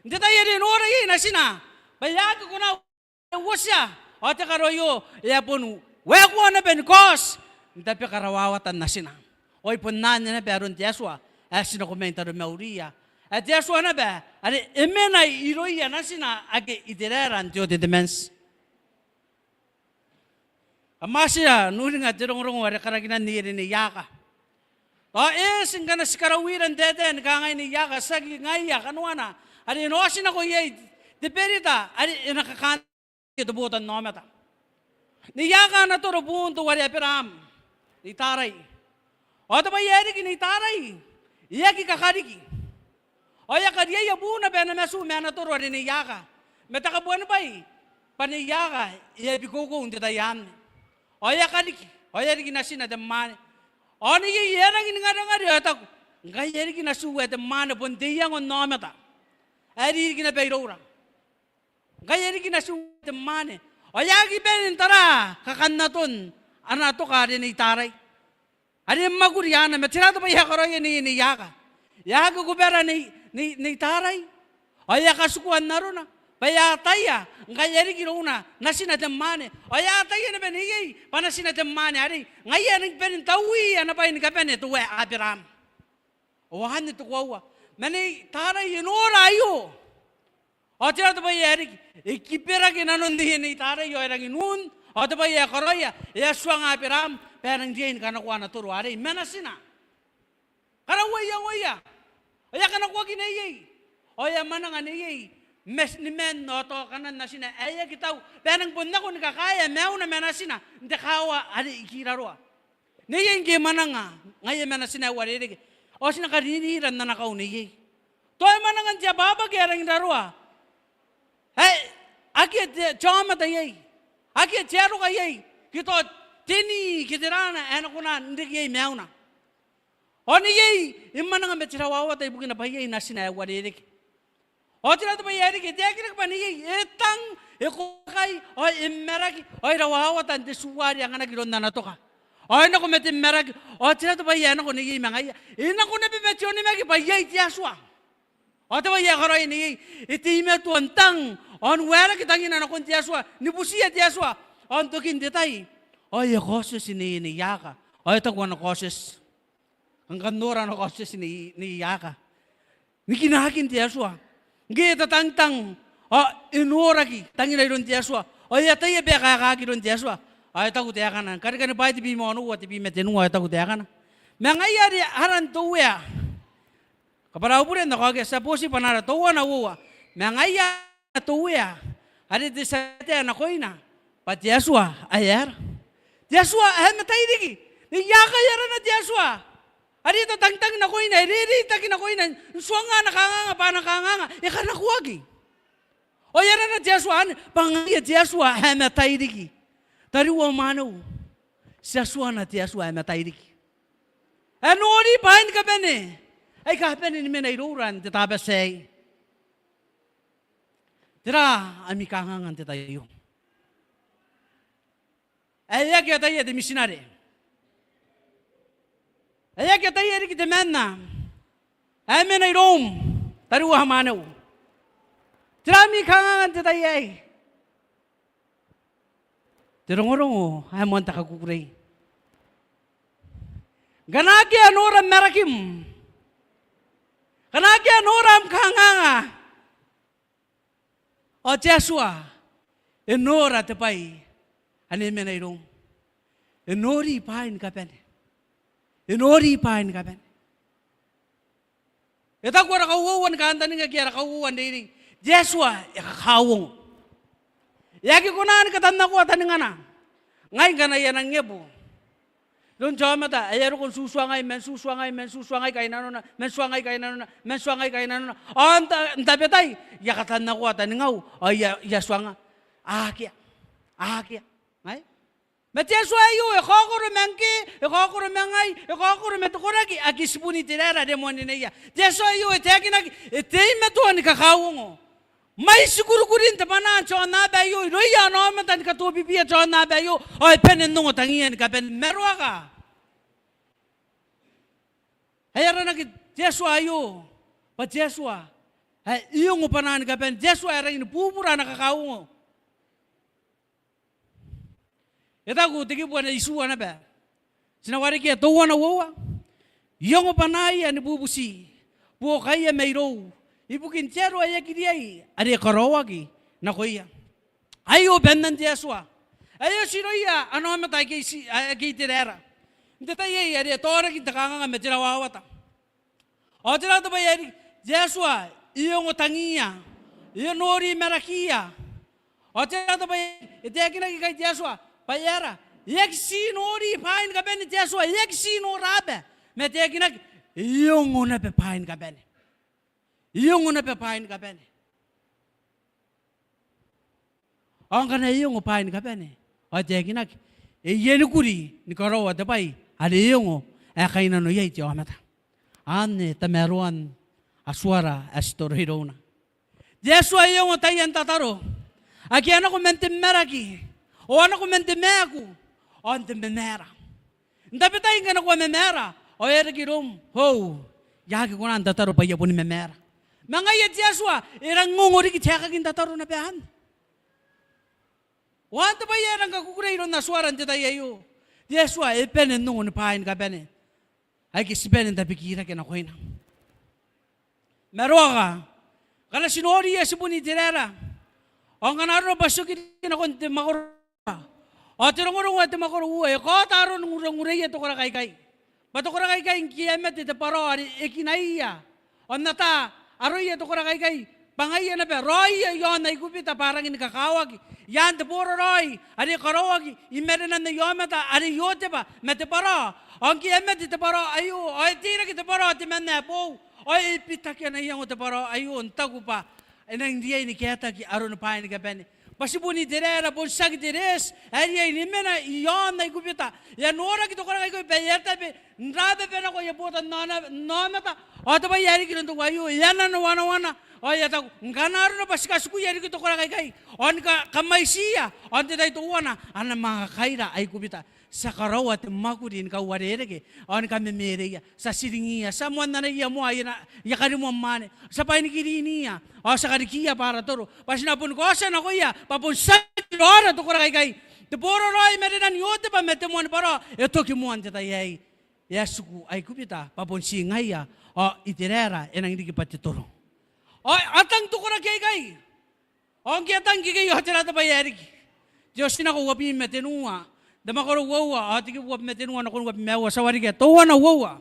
n te tai are e nora iai natina bwa e aki kona n uotia, ao te karo aio e a bon waekoa naba ni kaoti n tabeka rawawatan natina. Ao ai bon anne naba aron te Atua ae ti nako main taromauria. Ae te Atua naba are e mena irouia natina ake Iteraera n te Old Testament. Kam a tia n uringa te rongorongo are karakinan Nei, are Nei Aaka. Ao e eti ngkana ti karauira n taetae ni kangai Nei Aaka, tiaki ngaia kanoana are e na otinako iai te berita are e na kakaan te botannaomata. Nei Aaka ana toro buun teuare Aberaam, Nei Tarai. Ao te bwai ae riki Nei Tarai e aki kakariki. Ao e a kariaia buuna bwa e na matu ma ana toro are Nei Aaka. Ma te kabuanibwai bwa Nei Aaka e a bikoukou n te tai anne. Ao e a kariki, ao e a riki natina te mwaane. Ao neiei e a rangi ni ngarengare ao e taku, ngkai e a riki natiu ae te mwaane bon te iango n aomata ae riki naba iroura. Ngkai e a riki natiu ae te mwaane. Ao e aki bane n tara kakannaton ana toka are Nei Tarai are e mwakuri iai. Ma tera te bwai ae karaoia neiei Nei Aaka? E aki kubara Nei, Nei, Nei Tarai. Ao e a katikua n arona bwa e ataia ngkai e a riki irouna natina te mwaane. Ao e ataia naba neiei bwa natina te mwaane arei ngaia e nang bane n taui ana bwai ni kabane teuae Aberaam. Ao anne te koaua. Ma Nei Tarai e nora aio. Ao tera te bwai ae riki? E kiberake nanon neiei Nei Tarai ao e rangi n un. Ao te bwai ae karaoia, e a tuanga Aberaam bwa e nang riai ni kanakoa ana toro arei ma natina. Karaua iangoia. Ao e a kanakoaki neiei. Ao e a mwananga neiei ma, ni man ao tao kanan natina ae e aki tau bwa e nang bon nako ni kakaea maiuna ma natina n te kaawa are i Kiraroa. Neiei ngke e mwananga ngaia ma natina ae uarereke, ao ti na karinira n ana kau neiei. Tao e mwananga n te abwabwaki ae rangi n raroa ae akea te, te aomata iai, akea te aroka iai, ke tao te ni ke te raana ae e na kona n reke iai maiuna. Ao neiei e mwananga ma te rawawata ibukina bwa iai natina ae uarereke. Ao tera te bwai ae riki? E taekinaki bwa neiei e tang, e kokai, ao e maraki, ao e rawawata n te tuua are e anganaki iroun ana toka. Ao e nako ma te maraki. Ao tera te bwai ae nako neiei ma ngaia? E nako naba ma te onimaki bwa iai te Atua. Ao te bwai ae karaoia neiei, e teimatoa n tang ao n waerake tangina nakon te Atua, ni butiia te Atua. Ao n tokin te tai ao e kaotioti neiei Nei Aaka. Ao e taku ana kaotioti, ngkana nora ana kaotioti Nei, Nei Aaka, ni kinaakin te Atua. Ngke e tatangitang ao e noraki tangina iroun te Atua ao e ataia bwa e kaekaaki iroun te Atua. Ao e taku taekana, Karikani Bwaai tebwi ma onoua, tebwi ma tenua, ao e taku taekana, ma ngaia are aran te Uea. Kabwara au bure n akea, ti a boti bwanaara, teuana, uoua. Ma ngaia te Uea are te tia taetae nakoina bwa te Atua ae aera? Te Atua ae matairiki. Nei Aaka, e arana te Atua are e tatangitang nakoina, e rereitaki nakoina n tuanga ana kanganga bwa ana kanganga e kanakoaki. Ao e arana te Atua anne bwa ngaia te Atua ae matairiki. Tariu ao mwaneu, ti a tuana te Atua ae matairiki, ae nori bwaai ni kabane aika a bane ni mena iroura n te Tabati aei. Tera ami kanganga n te tai aio? ae e aki ataia te mitinare. Ae e aki ataia riki temanna ae e mena i Rom, tariu ao mwaneu. Tera ami kanganga n te tai aei? Te rongorongo ae moan te kakukurei. Ngkana akea nora marakim, ngkana akea nora am kanganga, ao te Atua e nora te bwai ane e mena iroum. E nori bwaai ni kabane. E nori bwaai ni kabane. E taku ara kauoua ni kantaninga ke ara kauoua n reirei, te Atua e kakauongo. E aki kona ni katannakoa taningana. Ngai ngkana I a nang ebo iroun te aomata ae e a roko n tutuangai, man tutuangai, man tutuangai kainanona, man tuangai kainanona, man tuangai kainanona. Ao n ta-, n tabetai I a katannakoa taningau, ao I a, I a tuanga. Akea. Akea. Ngai? Ma te Atua aio e kaokoro ma ngke, e kaokoro ma ngai, e kaokoro ma te koraki ake ti bon Iteraera are moan rineia. Te Atua aio e taekinaki, e teimatoa ni kakauongo. Mai tikurikurien te bwanaa n te aonnaba aio irouia ana aomata ni katobibia te aonnaba aio, ao e bane n ongo tangiia ni kabane. Maroaka. Ae aranaki te Atua aio bwa te Atua ae e ongo bwanaa ni kabane, te Atua ae rangi ni bubura ana kakauongo. E taku te kibu ae itiua naba, ti na warekia, teuana uoua. I ongo bwanaaia ni bubuti buokaia mairou ibukin te aro ae aki riai are e karaoaki nakoia. Aio bannan te Atua ae e oti irouia ana aomata ake iti-, ake Iteraera n te tai aei are e taonaki n te kanganga ma te rawawata. Ao tera te bwai ae riki? Te Atua e ongo tangiia, e nori marakiia. Ao tera te bwai ae e taekinaki ikai? Te Atua bwa e aera? E aki tii nori bwaai ni kabane te Atua, e aki tii nora aba. Ma e taekinaki, e ongo naba bwaai ni kabane. E ongo naba bwaai ni kabane. Ao ngkana e ongo bwaai ni kabane, ao e taekinaki, e iai ni kuri ni karaoa te bwai are e ongo ae kainnano iai te aomata. Anne tamaroan Atuara ae ti toro irouna. Te Atua e ongo taian tataro ake a nako man te maraki, ao a nako man te maaku, ao n te mamaara. N tabetai ngkana ko a mamaara ao e a reke iroum, hou, I aki kona n tataro bwa I a boni mamaara. Ma ngaia te Atua e rang ongo riki te aekaki n tataro naba anne. Ao anne te bwai ae e rang kakukurei iroun Atuara n te tai aio. Te Atua e bane n ongo ni bwaai ni kabane aike ti bane n tabekirake nakoina. Maroaka, ngkana ti noriia ti bon Iteraera, ao ngkana arona bwa ti oki riki nakon te mwakoro, ao te rongorongo ae te mwakoro uoua e kaota aron ngurengureia te koraki aikai. Bwa te koraki aikai ngke e a mate te bwarao are e kinaia, ao n ata aroia te koraki aikai bwa ngaia naba raoia i aon Aikubita bwa a rangi ni kakawaki i aan te boraraoi are e karaoaki i marenan aia aomata are Iotebwa ma te bwarao. Ao ngke e a mate te bwarao aio, ao e teirake te bwarao temanna ae boou, ao e bitaki ana iango te bwarao aio n taku bwa e nang riai ni kaetaki aroni bwaai ni kabane. Bwa ti bon Iteraera, bon tiaki te reeti ae riai ni mena i aon Aikubita. E a noraki te koraki aikai bwa e a tabe n rababa nako aia botannaomata. Ao te bwai ae riki iroun te uea aio, e a nanowanawana, ao e a taku, ngkana arona bwa ti katikuia riki te koraki aikai ao ni ka-, kamwaitiia, ao n te tai teuana a na manga kaira Aikubita. Ti a karaoa te mwakuri ni kauarereke ao ni kamemereia. Ti a tiringiia, ti a moannanaia moa aia na-, aia karimoa mwaane, ti a bwainikirinia, ao ti a karikiia bwa ara toro, bwa ti na boni kaotia nakoia bwa bon tiaki raora te koraki aikai. Te boraraoi i marenan Iotebwa ma te moan bwarao e toki moa n te tai aei. E a tiku Aikubita bwa bon ti ngaia, ao Iteraera e nangi riki bwa te toro. Ao a tang te koraki aikai. Ao ngke a tang ikekei ao tera te bwai ae riki? Te Otinako uabwi ma tenua, te mwakoro uoua, ao te kibu uabwi ma tenua nakon uabwi ma aua, ti a warekia, teuana uoua.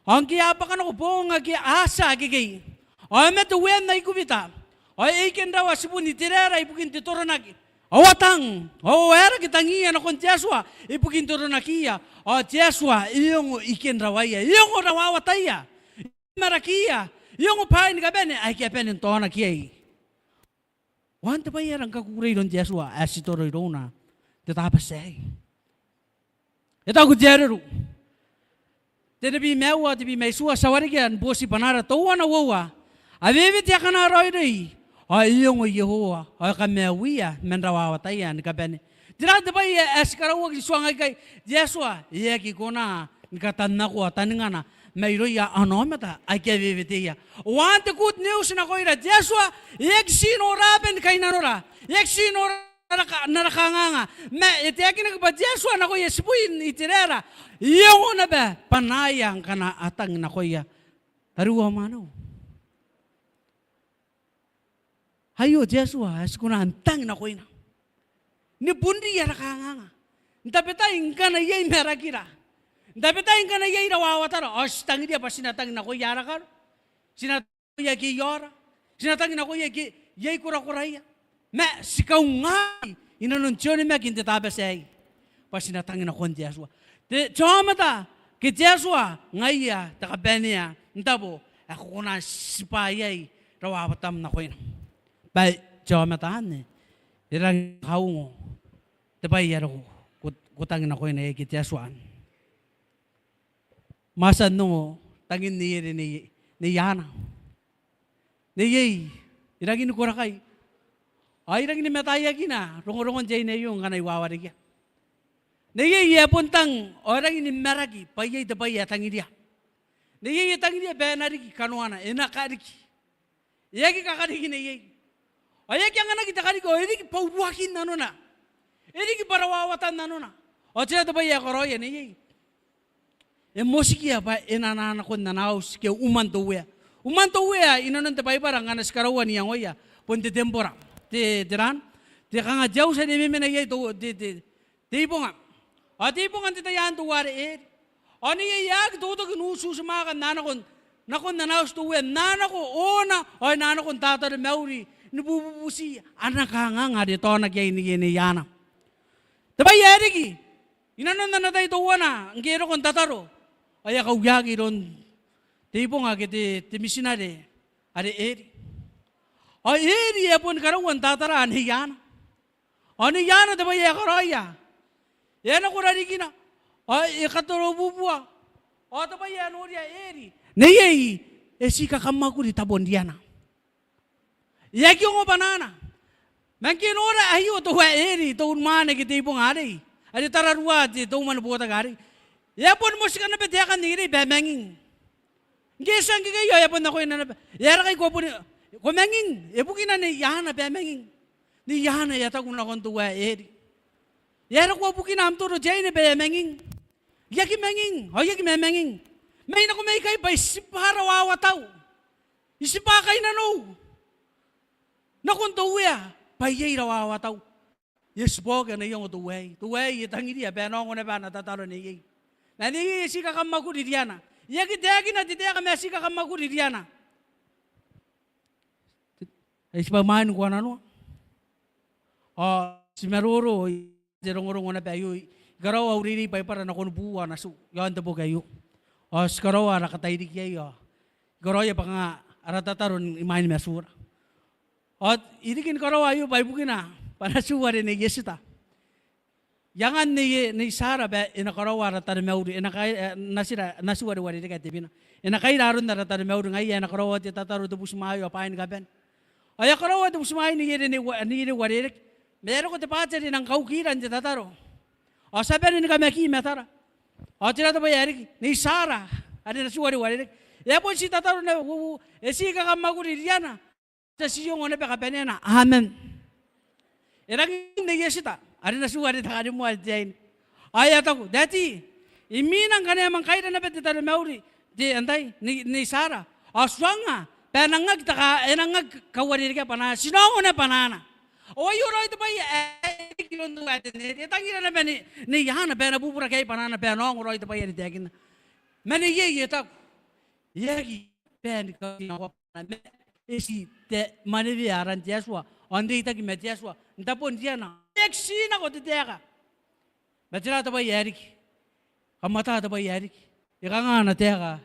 Ao ngke a bwaka nako boong ake a tia akekei, ao e mate uean Aikubita, ao e ikenrawa tibun Iteraera ibukin te toronaki. Ao a tang, ao e aerake tangiia nakon te Atua ibukin toronakiia, ao te Atua e ongo ikenrawaia, e ongo rawawataia, e marakiia, e ongo bwaai ni kabane aike a bane n taonaki iai. Ao anne te bwai ae rang kakukurei iroun te Atua ae ti toro irouna n te Tabati aei. E taku te Areru tenibwi ma aua, tebwi ma itiua, ti a warekia ni boti bwanaara, teuana uoua. A wewete akana raoiroi, ao e ongo Iehova, ao e kamaiuia man rawawataia ni kabane. Tera te bwai ae ti karaua n tuangai ikai? Te Atua e aki kona ni katannakoa taningana mairouia ana aomata aika weweteia. Ao te good news nakoira, te Atua e aki tii noora aban kainnanora, e aki tii noora n ara kanganga, ma e taekinaki bwa te Atua nakoia tibwin Iteraera e ongo naba bwanaaia ngkana a tang nakoia. Tariu ao mwaneu, aio te Atua ae ti kona n tang nakoina ni bunri ara kanganga. N tabetai ngkana iai marakira, n tabetai ngkana iai rawawatara, ao ti tangiria bwa ti na tang nakoia ara karo, ti na tang nakoia ake i aora, ti na tang nakoia ake iai korakoraia. Ma ti kaungai inanon te onimaki n te Tabati aei bwa ti na tang nakon te Atua. Te aomata ke te Atua ngaia te kabanea n tabo ae ko kona n tibwa iai rawawatam nakoina. Bwa te aomata anne e rangi ni kaungo te bwai are ko, ko, ko tang nakoina iai ke te Atua anne. Ma ti a ongo tangin neiere Nei, Nei Ana. Neiei e rangi ni korakai ao e rangi ni mataiakina rongorongon te aine aio ngkana e wawarekia. Neiei e a bon tang ao e rangi ni maraki bwa iai te bwai ae tangiria. Neiei e tangiria bwa e na riki kanoana, e na kariki. E aki kakariki neiei. Ao e aki anganaki te kariki ao e riki bwa uruakin nanona, e riki bwa rawawatan nanona. Ao tera te bwai ae karaoia neiei? E motikia bwa e na nakon ana auti ke uman te Uea. Uman te Uea inanon te Baibara ngkana ti karaua n iangoia bon te tembora, te, te ran, te kanga te auti are e memena iai te, te, te, te ibonga. Ao te ibonga n te tai anne teuare Eri. Ao neiei e aki totoki n uti, utimwaaka n na nako, nakon ana auti te Uea, n na nako oona ao e na nako n tataromauri ni bubuti ana kanganga are e taonaki iai neiei Nei Ana. Te bwai ae riki, inanon ana tai teuana ngke e roko n tataro ao e a kauaki iroun te ibonga ke te, te mitinare are Eri. Ao Eri e a boni karaua n tatara Nei Ana. Ao Nei Ana te bwai ae karaoia, e a nako rarikina ao e katorobubua. Ao te bwai ae noria Eri, neiei e tii kakamwakuri tabon riana. E aki ongo bwanaana. Ma ngke e nora aio teuae Eri, te unimwaane ke te ibonga arei are tararua te, te umwa ni botaki arei, e a boni motika naba taekan neierei bwa e manging. Ngke e tia ngkekei ao e a bon nakoina naba. E aera ngkai ko a boni, ko manging? E bukina Nei Ana bwa e manging. Nei Ana e a taku nakon teuae Eri, e aera ko a bukina am toro te aine bwa e a manging? I aki manging ao I aki mamanging. Ma I nako mai ikai bwa I tibwa rawawatau, I tibwa kainnanou nakon te Uea bwa iai rawawatau. E tibwaoki ana iango teuaei. Teuaei e tangiria bwa e na ongo naba ana tataro neiei. Ma neiei e tii kakamwakuri riana. E aki taekina te taeka ma e tii kakamwakuri riana. Ai tibwa imwain koananoa ao ti maroro i te rongorongo naba aio. I karaoa au reirei Baibara nakon buu ao natiu iaon te boki aio. Ao ti karaoa ara katairiki iai ao I karaoia bwa kanga ara tataro imwain matuura. Ao I riki ni karaoa aio bwa ibukina bwa natiu are Nei Esita e angan Nei, Nei Tara bwa e na karaoa ara taromauri, e na kai, e, natira, natiu are uarereke ae tebwina. E na kaira aron ara taromauri ngaia ae e na karaoa te tataro, te butimwaeio ao bwaai ni kabane. Ao e a karaoa te butimwaeio neierei, nei ua-, neierei uarereke. Ma e a roko te bwaati are e nang kaukira n te tataro. Ao ti a bane ni kamaki i matara. Ao tera te bwai ae riki? Nei Tara are natiu are uarereke e a bon tii tataro naba, u-, u-, e tii kakamwakuri riana. Ti a tii ongo naba kabaneana, amen. E rangi n Nei Esita are natiu are te kanimoa are te aine. Ao e a taku, Daddy, imwina ngkana e a manga kaira naba te taromauri, te antai, Nei, Nei Tara, ao tuanga bwa e nang aki taka, e nang aki kauarerekea bwanaana, ti na ongo naba bwanaana. Ao aio raoi te bwai ae e riki iroun teuae Nei Eri. E tangira naba Nei, Nei Ana bwa e na bubura iai bwanaana bwa e na ongo raoi te bwai are e taekinna. Ma neiei e taku, e aki bae ni kaunako bwanaana ma e tii mwanewea aran te Atua ao n reitaki ma te Atua n tabon riana. E aki tii nako te taeka. Ma tera te bwai ae riki? Kam ata te bwai ae riki. E kanga ana taeka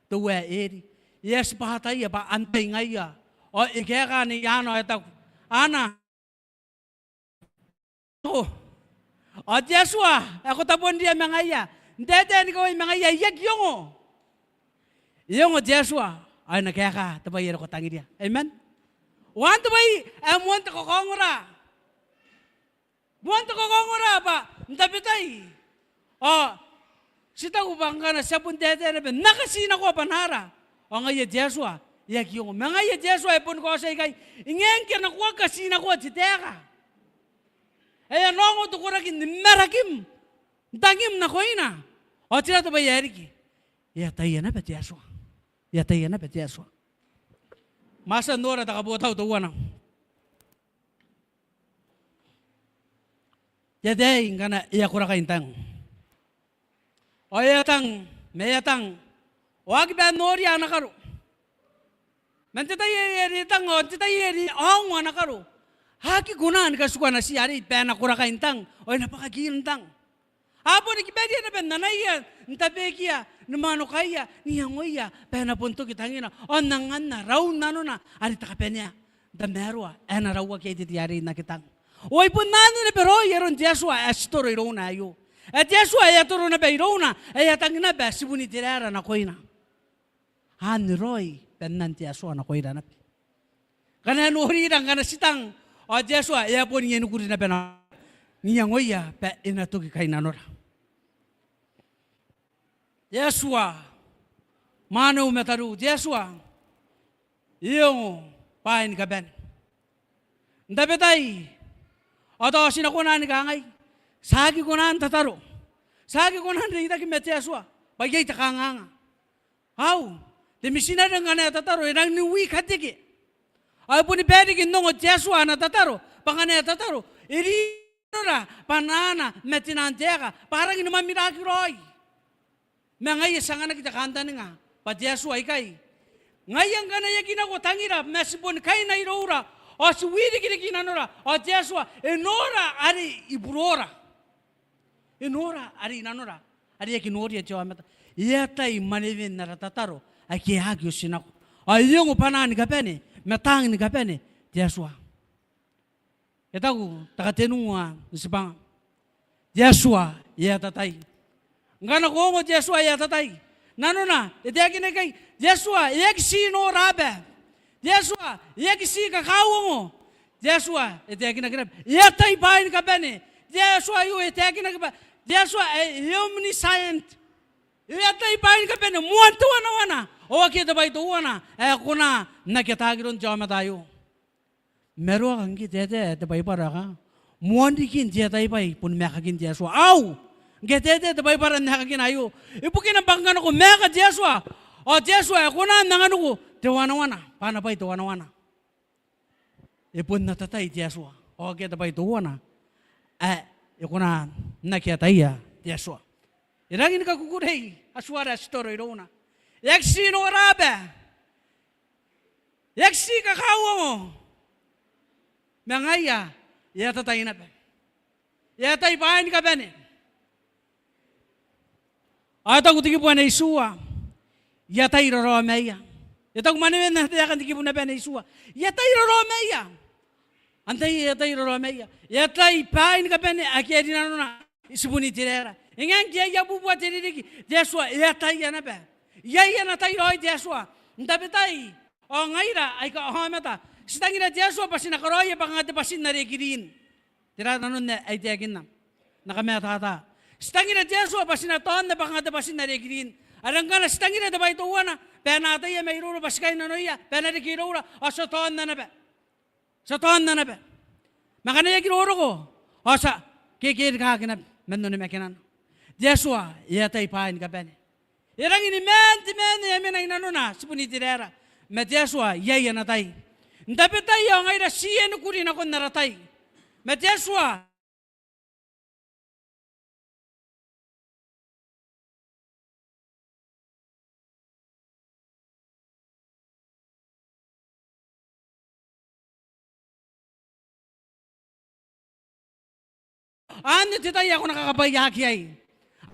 teuae Eri? E a tibwa ataia bwa antai ngaia. Ao e kaeka Nei Ana ao e taku, Ana, ao te Atua ae ko tabonria ma ngaia n taetae nikawai ma ngaia, I aki ongo. E ongo te Atua ao e na kaeka te bwai are ko tangiria. Amen. Ao anne te bwai ae moan te kakaongora. Moan te kakaongora bwa n tabetai ao ti taku bwa ngkana ti a bon taetae naba n aki ti nakoa bwanaara ao ngaia te Atua e aki ongo. Ma ngaia te Atua e boni kaotia ikai, e ngae ngke ko aki ti nakoa te taeka ae e na ongo te koraki ni marakim n tangim nakoina. Ao tera te bwai ae riki? E ataia naba te Atua. E ataia naba te Atua. Ma ti a nora te kabotau teuana. Te ataei ngkana e a korakai n tang ao e a tang, ma e a tang ao aki bane n noria ana karo. Man te tai ae e a tang ao n te tai ae e a ongo ana karo, a aki kona ni katikua natiia arei bwa e na korakai n tang ao e na bwakakiia n tang. A boni kibaria naba n anaia n tabekia, ni mwanokaia, n iangoia bwa e na bon toki tangina ao n anganna raun nanona are te kabanea n tamaroa ae e na rauaki iai te tei arei n aki tang. Ao ai bon anne naba raoi aron te Atua ae ti toro irouna aio. Ae te Atua ae e a toro naba irouna ae e a tang naba tibun Iteraera nakoina. Anne raoi banan te Atua nakoira naba. Ngkana e norira ngkana ti tang ao te Atua e a bon ieni kuri naba n iangoia bwa e na toki kainnanora. Te Atua, mwaneu ma tariu, te Atua e ongo bwaai ni kabane. N tabetai ao tao ti na kona ni kangai, ti aki kona n tataro, ti aki kona n reitaki ma te Atua bwa iai te kanganga. Au, te mitinare ngkana e tataro e rangi ni wi kateke. Ao e boni bane riki n ongo te Atua ana tataro bwa ngkana e tataro e ri nanora bwanaana ma te nang taeka bwa a rangi ni mamiraki raoi. Ma ngaia ti anganaki te kantaninga bwa te Atua ikai, ngaia ngkana e aki nako tangira ma ti boni kaina iroura ao ti wirikiriki nanora ao te Atua e nora are i burora. E nora are i nanora are e aki noria te aomata. E atai mwanewen ara tataro ake a aki oti nako ao e ongo bwanaa ni kabane ma taang ni kabane te Atua. E taku te katenua n tibwanga, te Atua e atatai. Ngkana ko ongo te Atua e atatai, nanona e taekinaki ikai, te Atua e aki ti nora aba, te Atua e aki ti kakauongo, te Atua e taekinaki naba e atai bwaai ni kabane. Te Atua aio e taekinaki bwa te Atua ae e omniscient, e atai bwaai ni kabane, moan te wanawana ao akea te bwai teuana ae kona n aki ataaki iroun te aomata aio. Ma e roaka ngke e taetae te Baibara ae kanga moan rikin te atai bwai boni maakakin te Atua. Au, ngke e taetae te Baibara n aekakina aio, ibukina bwa ngkana ko maaka te Atua ao te Atua e kona n anganiko te wanawana bwa ana bwai te wanawana. E bon atatai te Atua ao akea te bwai teuana ae e kona n aki ataia te Atua. E rangi ni kakukurei Atuara ae ti toro irouna. E aki ti nora aba, e aki ti kakauongo, ma ngaia e atatai naba. E atai bwaai ni kabane. Ao e taku te kibu ae itiua, e atai raraomaia. E taku mwanewen ana taeka n te kibu naba ae itiua, e atai raraomaia. Antai e atai raraomaia? E atai bwaai ni kabane ake a rinanona tibun Iteraera. E ngae ngke iai abubua te ririki, te Atua e ataia naba. Iai ana tai raoi te Atua. N tabetai ao ngaira aika aomata, ti tangira te Atua bwa ti na karaoia bwa kanga te bwatin are e kirin. Tera nanon ae I taekinna? N na kamatata. Ti tangira te Atua bwa ti na taona bwa kanga te bwatin are e kirin. Are ngkana ti tangira te bwai teuana bwa e na ataia mairoura bwa ti kainnanoia, bwa e na reke iroura, ao ti a taona naba. Ti a taona naba. Ma ngkana e aki roroko ao ti a kekerikaki naba man onimakinana. Te Atua e atai bwaai ni kabane. E rangi ni maan te maan ae e mena i nanona tibun Iteraera. Ma te Atua iai ana tai. N tabetai ao ngaira ti ieni kuri nakon ara tai. Ma te Atua Anne te tai ae ko na kakabwaiaki iai.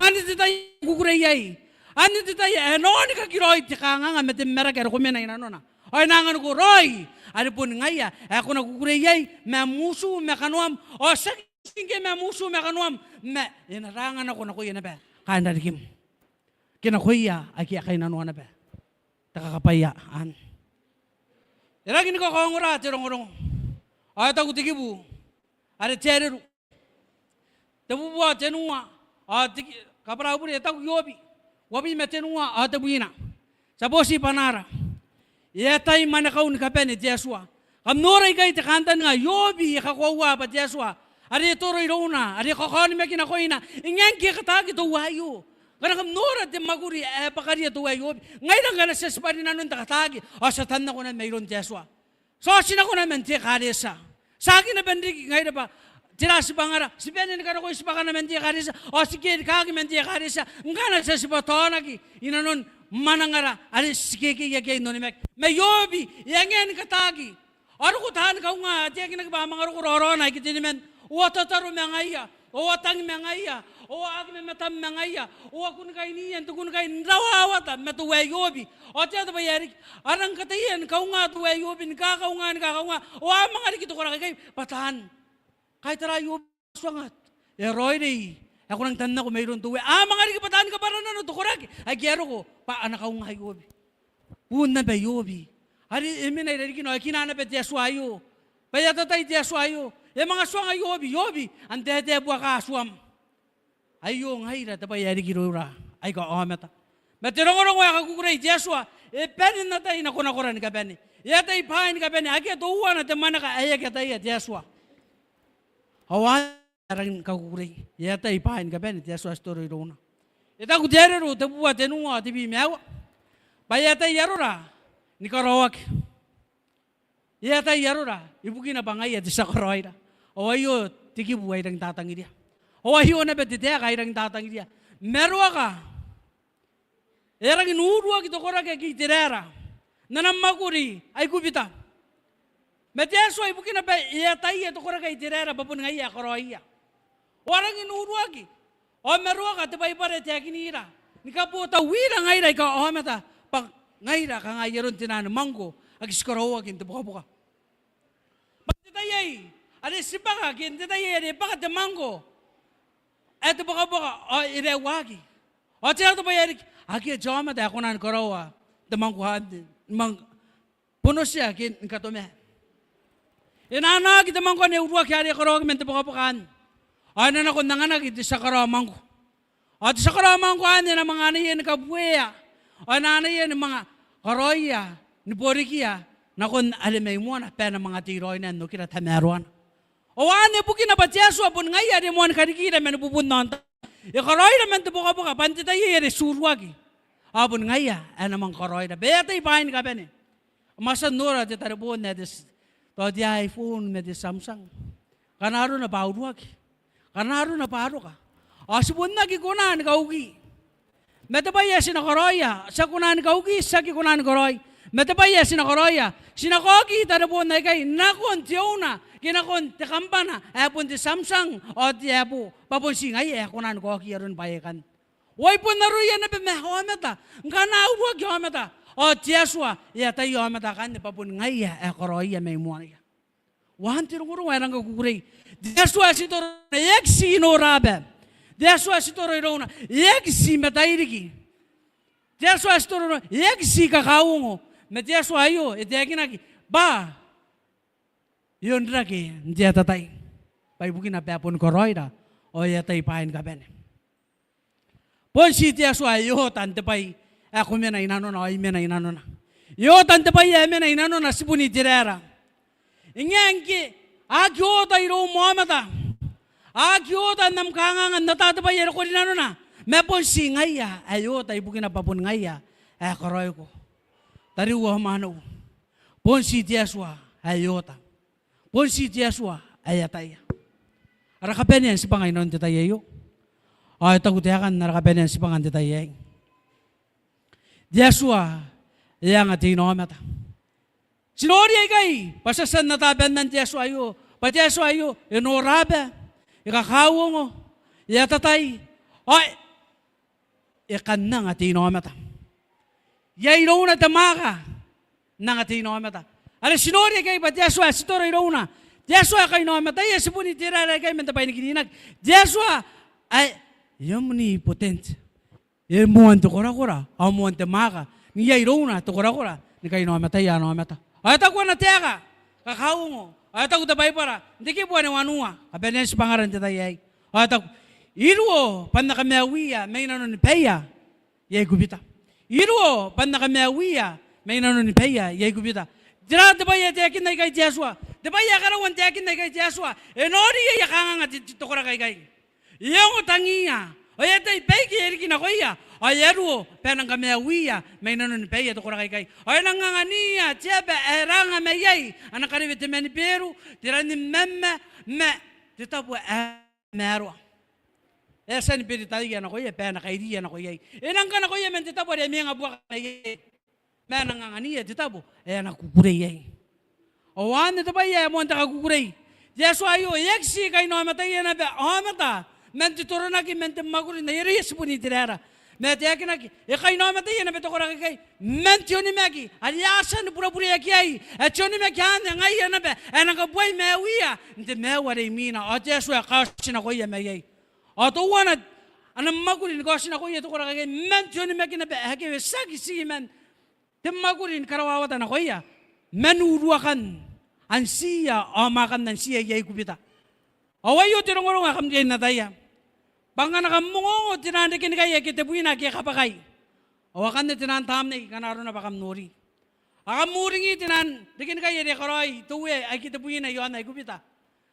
Anne te tai ae ko kukurei iai. Anne te tai ae e na onikaki raoi te kanganga ma te maraki are ko mena i nanona. Ao e na anganiko raoi are boni ngaia ae ko na kukurei iai ma am utu ma kanoam. Ao tiaki ngke ma am utu ma kanoam, ma e na ranga nako nakoia naba kaain rarikim. Ke nakoia ake a kainnanoa naba te kakabwaia anne. E rangi ni kakaongora te rongorongo. Ao e taku te kibu are Teareru, tebubua tenua, ao te, kabwara au bure, e taku Iobi uabwi ma tenua ao tebwina. Ti a boti bwanaara. E atai mwanekau ni kabane te Atua. Kam nora ikai te kantaninga, Iobi e kakoaua bwa te Atua are e toro irouna, are e kakaonimaki nakoina. E ngae ngke e kataaki teuaei. Ngkana kam nora te mwakuri ae bwakaria teuaei Iobi. Ngaira ngkana ti a tibwa rinanon te kataaki, ao ti a tannako naba mairoun te Atua. Ti a otinako naba man te ekaretia. Tiaki naba n riki ngaira bwa tera tibwangara, ti bane ni kanakoi tibwangara man te ekaretia, ao ti kerikaaki man te ekaretia ngkana ti a tibwa taonaki inanon mwanangara are ti kekeiaki iai n onimaki. Ma Iobi e a ngae ni kataaki. A roko taani kaunga, a taekinaki bwa a manga roko raoraona aike teniman. Ao a tataro ma ngaia, ao a tangi ma ngaia, ao a aki mamatam ma ngaia, ao a kunnikai n iia n te kunnikai n rawawata ma teuaei Iobi. Ao te ata bwa e a riki, a rang kataia ni kaunga teuaei Iobi, ni kakaunga, ni kakaunga. Ao a manga riki te koraki aikai bwa taan kaitara Iobi, tuangat. E a raoiroi ae ko rang tannako mairoun teuaei. A manga riki bwa taan kabwaranano te koraki aike a roko bwa a na kaunga Iobi. Buun naba Iobi are e mena irarikina, ao e kinaa naba te Atua aio. Bwa e atatai te Atua aio. E a manga tuanga Iobi, Iobi, an taetae buaka Atuam. Aio ngaira te bwai ae riki iroura aika aomata. Ma te rongorongo ae kakukurei te Atua, e bane n atai nakonakora ni kabane. E atai bwaai ni kabane, akea teuana te mwaneka ae aki ataia te Atua. Ao a rangi ni kakukurei. E atai bwaai ni kabane te Atua ae ti toro irouna. E taku te Areru tebubua tenua ao tebwi ma aua bwa e atai arora ni karaoaki. E atai arora ibukina bwa ngaia te tia karaoira. Ao aio te kibu ae I rangi n tatangiria. Ao aio naba te taeka ae I rangi n tatangiria. Maroaka e a rangi n uruaki te koraki ake Iteraera n ana mwakuri Aikubita. Ma te Atua ibukina bwa e ataia te koraki ae Iteraera bwa boni ngaia ae karaoia. Ao a rangi n uruaki. Ao maroaka te Baibara e taekinira ni kabotauira ngaira aika aomata bwa ngaira kanga ai aron te naan mwangko ake ti karaoaki n te bukabuka. Bwa n te tai aei are ti bwaka, ke n te tai aei are e bwaka te mwangko ae te bukabuka ao e raeuaki. Ao te ata bwa e a riki, akea te aomata ae kona ni karaoa te mwangko anne, ni manga bonotia ke ni katoma. E na anaaki te mwangko ane e uruaki are e karaoaki man te bukabuka anne. Ao e na nako n anganaki te tia karaoa mwangko. Ao te tia karaoa mwangko anne e na manga anaia ni kabuea. Ao e na anaia ni manga karaoia, ni borikia nakon are mai moana bwa e na manga tei raoina n okira tamaroana. Ao anne bukina bwa te Atua boni ngaia are e moan karikira man bubun aontaba. E karaoira man te bukabuka bwa n te tai aei are ti uruaki. Ao boni ngaia ae e na manga karaoira. Bwa e atai bwaai ni kabane. Kam a tia n nora te tareboon ae te, tao te iPhone ma te Samsung. Ngkana arona bwa a uruaki, ngkana arona bwa a roka, ao ti bon aki kona ni kauki. Ma te bwai ae ti na karaoia, ti aki kona ni kauki, ti aki kona ni karaoi. Ma te bwai ae ti na karaoia, ti na kaoki tareboon aikai nakon te ouna ke nakon te kambana ae bon te Samsung ao te Apple, bwa bon ti ngaia ae kona ni kaoki aron bwaai aikai. Ao ai bon aroia naba ma aomata. Ngkana a uruaki aomata, ao te Atua e ataia aomata akanne bwa bon ngaia ae karaoia mai moanaia. Ao anne te rongorongo ae rang kakukurei. Te Atua ae ti toro, e aki ti noraba. Te Atua ae ti toro irouna, e aki ti matairiki. Te Atua ae ti toro irouna, e aki ti kakauongo. Ma te Atua aio e taekinaki bwa e onrake n te atatai. Bwa ibukina bwa e boni karaoira ao e atai bwaai ni kabane. Bon ti te Atua ae e ota n te bwai ae ko mena i nanona ao I mena i nanona. E ota n te bwai ae mena i nanona tibun Iteraera. E ngae ngke a aki ota iroum aomata, a aki ota n am kanganga n ata te bwai are ko rinanona, ma bon ti ngaia ae e ota ibukina bwa bon ngaia ae karaoiko. Tariu ao mwaneu, bon ti te Atua ae e ota. Bon ti te Atua ae e ataia. Ara kabanea n tibwanga inanon te tai aio. Ao e taku taekan ara kabanea n tibwanga n te tai aei, te Atua e anga teinaomata. Ti nori aikai bwa ti a tia n ata bannan te Atua aio, bwa te Atua aio e noraba, e kakauongo, e atatai, ao e kan anga teinaomata. Iai irouna te mwaaka n anga teinaomata. Are ti nori aikai bwa te Atua ae ti toro irouna, te Atua ae kainaomataia tibun Iteraera aikai man te bwai ni kininaki. Te Atua ae e omnipotent. E moan te korakora ao moan te mwaaka. Iai irouna te korakora ni kainaomataia ana aomata. Ao e taku ana taeka, kakauongo. Ao e taku te Baibara n te kibu ae wanua, kabanea n tibwangara n te tai aei. Ao e taku, Iruo bwa N na kamaiuia mai nanoni baia i Aikubita. Iruo bwa N na kamaiuia mai nanoni baia i Aikubita. Tera te bwai ae taekinna ikai te Atua? Te bwai ae karaua n taekinna ikai te Atua, e nori iai aia kanganga te, te, te koraki aikai. E ongo tangiia, ao e atai baike e riki nakoia, ao e a ruo bwa e nang kamaiuia mai nanoni baia te koraki aikai. Ao e nang anganiia te aba ae e ranga mai iai ana karewe te mani Beru, te rani mamma, ma te tabo ae maroa. E a tia ni beritaia nakoia bwa e na kairiia nako iai. E nang kanakoia man te tabo are e mwenga buaka mai iai, ma e nang anganiia te tabo ae e na kukurei iai. Ao anne te bwai ae moan te kakukurei. Te Atua aio e aki ti kainaomataia naba aomata man te toronaki, man te mwakuri n ai aroia tibun Iteraera. Ma e taekinaki, e kainaomataia naba te koraki aikai man te onimaki are a tia ni burabureaki iai, ae te onimaki anne ngaia naba ae e nang kabuai maiuia n te maiu are imwina, ao te Atua e kaoti nakoia mai iai. Ao teuana ana mwakuri ni kaoti nakoia te koraki aikai man te onimaki naba ae kewe, tiaki ti man te mwakuri ni karawawata nakoia man uruakan antiia ao mwaakan antiia i Aikubita. Ao aio te rongorongo ae kam riai n ataia. Bwa ngkana kam ongoongo te naan rekenikai aike tebwina ake e kabwakai, ao akanne te naan tamnei ngkana arona bwa kam nori. Ao kam uringi te naan rekenikai are e karaoi te uea aike tebwina i aon Aikubita.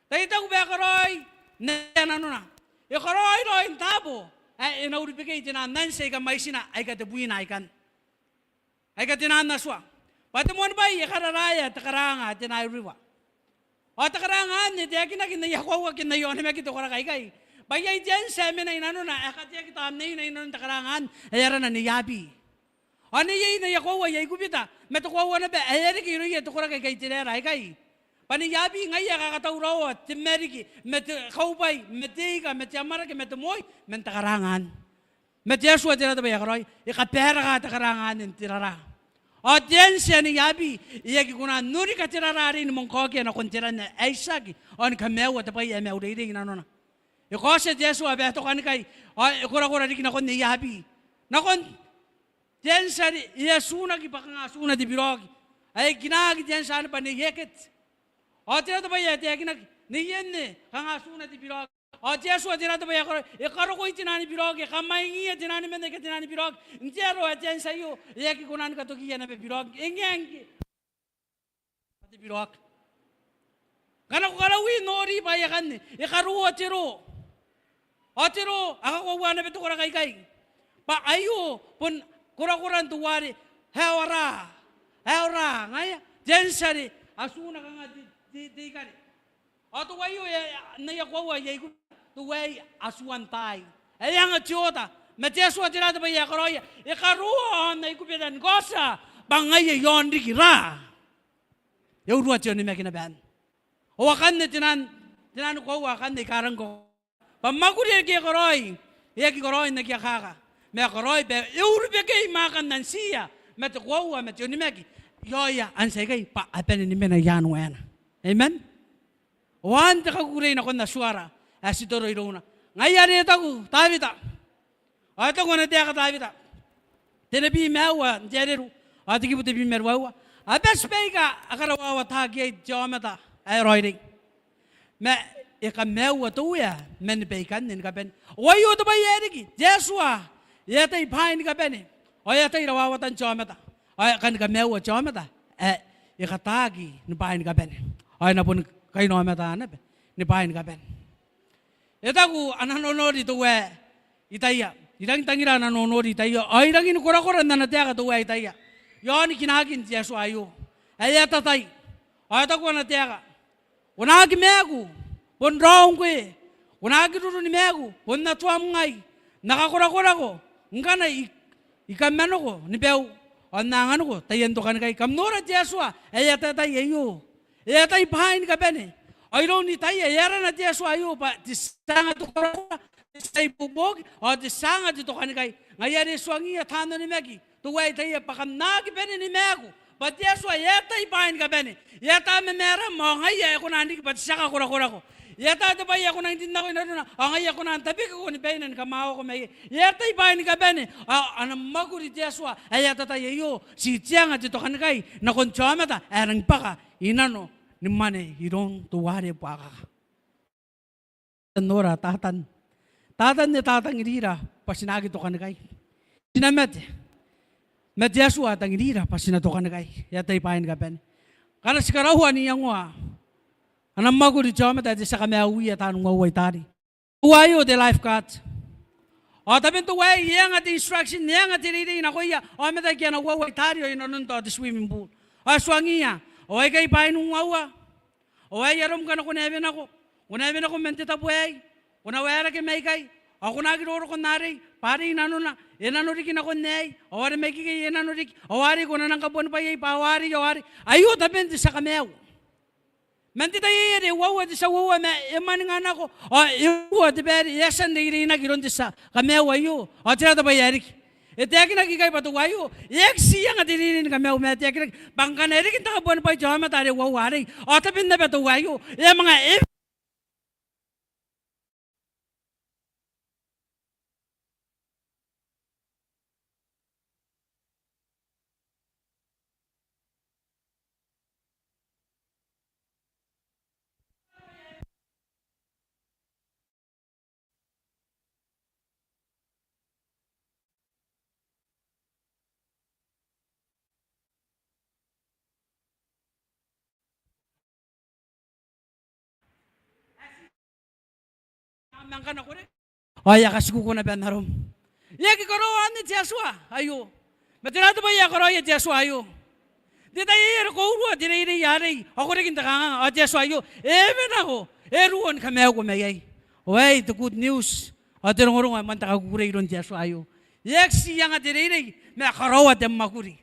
Tai taku bwa e karaoi n ae nanona. E karaoi raoi n taabo ae e na urubekei te naan anti aika mwaitina aika tebwina aikai, aika te naan Atua. Bwa te moan bwai, e kararaea te karaanga ae te Nairiwa. Ao te karaanga anne e taekinaki n aia koaua ke n aia onimaki te koraki aikai bwa iai te anti ae mena i nanona ae kateaki tamneina i nanon te karaanga anne, ae arana Neiabi. Ao neiei n aia koaua i Aikubita, ma te koaua naba ae e a reke irouia te koraki aika Iteraera aikai. Bwa Neiabi ngaia ae kakatauraoa te mariki, ma te kaubwai, ma te ika, ma te amwarake, ma te moi, man te karaanga anne. Ma te Atua tera te bwai ae e karaoia? E kabaeraka te karaanga anne n te raraa. Ao te anti ae Neiabi e aki kona n ori katerara arei ni manga kaokia nakon te ran ae Itiaki, ao ni kamaiua te bwai ae maiureirei i nanona. E kaotia te Atua bwa e tokanikai, ao e korakora riki nakon Neiabi, nakon te anti are e atunaki bwa kanga atuna te biroki. Ae e kinaaki te anti anne bwa Nei Hekete. Ao tera te bwai ae taekinaki? Nei Enne, kanga atuna te biroki. Ao te Atua tera te bwai ae e karaoia? E karokoi te naan biroki, e kamwaingiia te naan man aika te naan biroki. N te aro ae te anti aio e aki kona ni katokiia naba biroki. E ngae ngke te biroki. Ngkana ko karaui n nori bwaai akanne, e karoa te roo. Ao te roo, a kakoaua naba te koraki aikai bwa aio bon korakoran teuare ae ora, ae ora ngaia te anti are atuna kanga te, te, te ikare. Ao teuaei ae n aia koaua i Aikubita, teuaei atuan taai ae e anga te oota. Ma te Atua tera te bwai ae e karaoia? E karoa aon Aikubita ni kaotia bwa ngaia i aon riki raa. E urua te onimaki naba anne. Ao akanne te naan, te naan koaua akanne aika rangi ni koaua. Bwa mwakuri ake e karaoi, e aki karaoi n aki akaka, ma e karaoi bwa e urubekei mwaakan antiia ma te koaua ma te onimaki i aoia anti aikai bwa a bane ni mena i aan waena. Amen. Ao anne te kakukurei nakon Atuara ae ti toro irouna. Ngaia are e taku Tawita. Ao e taku ana taeka Tawita, tenibwi ma aua n te Areru, ao te kibu tebwi ma ruaiwa. A bati baika a karawawataki iai te aomata ae raoiroi, ma e kamaiua te Uea man baikanne ni kabane. Ao aio te bwai ae riki, te Atua e atai bwaai ni kabane, ao e atai rawawatan te aomata. Ao e kani kamaiua te aomata ae e kataaki ni bwaai ni kabane, ao e na boni kainaomata naba ni bwaai ni kabane. E taku ana nonori teuae Itaia, I rangi n tangira ana nonori Itaia, ao I rangi ni korakora n ana taeka teuae Itaia i aoni kinaakin te Atua aio ae e atatai. Ao e taku ana taeka, ko na aki maaku bon raou ngkoe, ko na aki ruru ni maaku bon atuam ngai. N na kakorakorako ngkana I I kamanoko ni bau, ao N na anganiko taian tokanikai. Kam nora te Atua ae e atatai aio. E atai bwaai ni kabane. Ao iroun Itaia e arana te Atua aio bwa te tia anga te korakora, te tia ibuobuoki, ao te tia anga te tokanikai. Ngaia are e tuangiia taan onimaki teuae Itaia bwa kam na aki bane ni maaku, bwa te Atua e atai bwaai ni kabane. E ata mamaaram, ao ngaia ae kona n riki bwa te tia kakorakorako. E ata te bwai ae ko nang rin nako i nanona, ao ngaia ae kona n tabekiko ni baina ni kamwawako mai iai. E atai bwaai ni kabane. Ao ana mwakuri te Atua ae e atatai aio, ti te anga te tokanikai nakon te aomata ae rangi ni bwaka i nano ni mwane iroun teuare buakaka. N nora Tatan. Tatan e tatangirira bwa ti na aki tokanikai. Ti na mate, ma te Atua e tangirira bwa ti na tokanikai. E atai bwaai ni kabane. Ngkana ti karaua n iangoa ana mwakuri te aomata ae te tia kamaiuia taan uaua i taari. Teuaio te lifeguard. Ao taben teuaei e anga te instruction, e anga te reirei nakoia aomata aika a na uaua i taari ao i nanon tao te swimming pool. Ao e tuangiia, ao aikai bwaai n uaua. Ao aei arom ngkana ko na ewe nako, ko na ewe nako man te tabo aei, ko na waerake maikai, ao ko na aki roroko n arei, bwa arei nanona, e nano riki nakon aei, ao are mai ikekei e nano riki, ao arei ko na nang kabuanibwai iai, bwa ao arei, ao arei. Aio taben te tia kamaiu. Man te tai aei are e uaua te tia uaua ma e mwaninga nako, ao e uaua te baere e a tia n reireinaki iroun te tia kamaiu aio, ao tera te bwai ae riki? E taekinaki ikai bwa teuaio e aki tii anga te reirei ni kamaiu, ma e taekinaki bwa ngkana e riki n te kabuanibwai te aomata are uaua arei, ao taben naba teuaio e a manga e Ao e a katikuko naba n arom. E aki karaoa anne te Atua aio. Ma tera te bwai ae karaoia te Atua aio? N te tai aei are ko urua te reirei arei, ao ko reke n te kanganga, ao te Atua aio e ewe nako, e ruo ni kamaiuko mai iai. Ao aei te good news, ao te rongorongo ae moan te kakukurei iroun te Atua aio. E aki tii anga te reirei, ma e karaoa te mwakuri.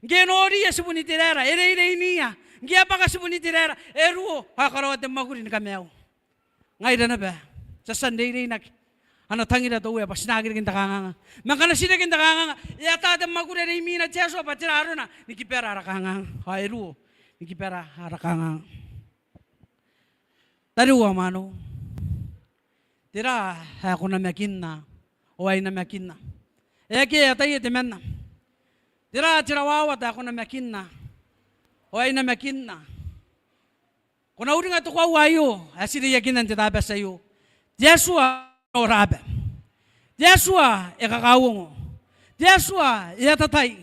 Ngke e noriia tibun Iteraera, e reireiniia. Ngke e a bwaka tibun Iteraera, e ruo, ao e karaoa te mwakuri ni kamaiu. Ngaira naba, ti a tia n reireinaki ana tangira te Uea bwa ti na aki reke n te kanganga. Ma ngkana ti reke n te kanganga, e ata te mwakuri are imwina te Atua bwa tera arona? Ni kibara ara kanganga. Ao e ruo ni kibara ara kanganga. Tariu ao mwaneu, tera ae ko namakinna ao ai namakinna? E akea ataia temanna. Tera te rawawata ae ko namakinna ao ai namakinna? Ko na uringa te koaua aio ae ti reiakinna n te Tabati aio. Te Atua e noraba. Te Atua e kakauongo. Te Atua e atatai.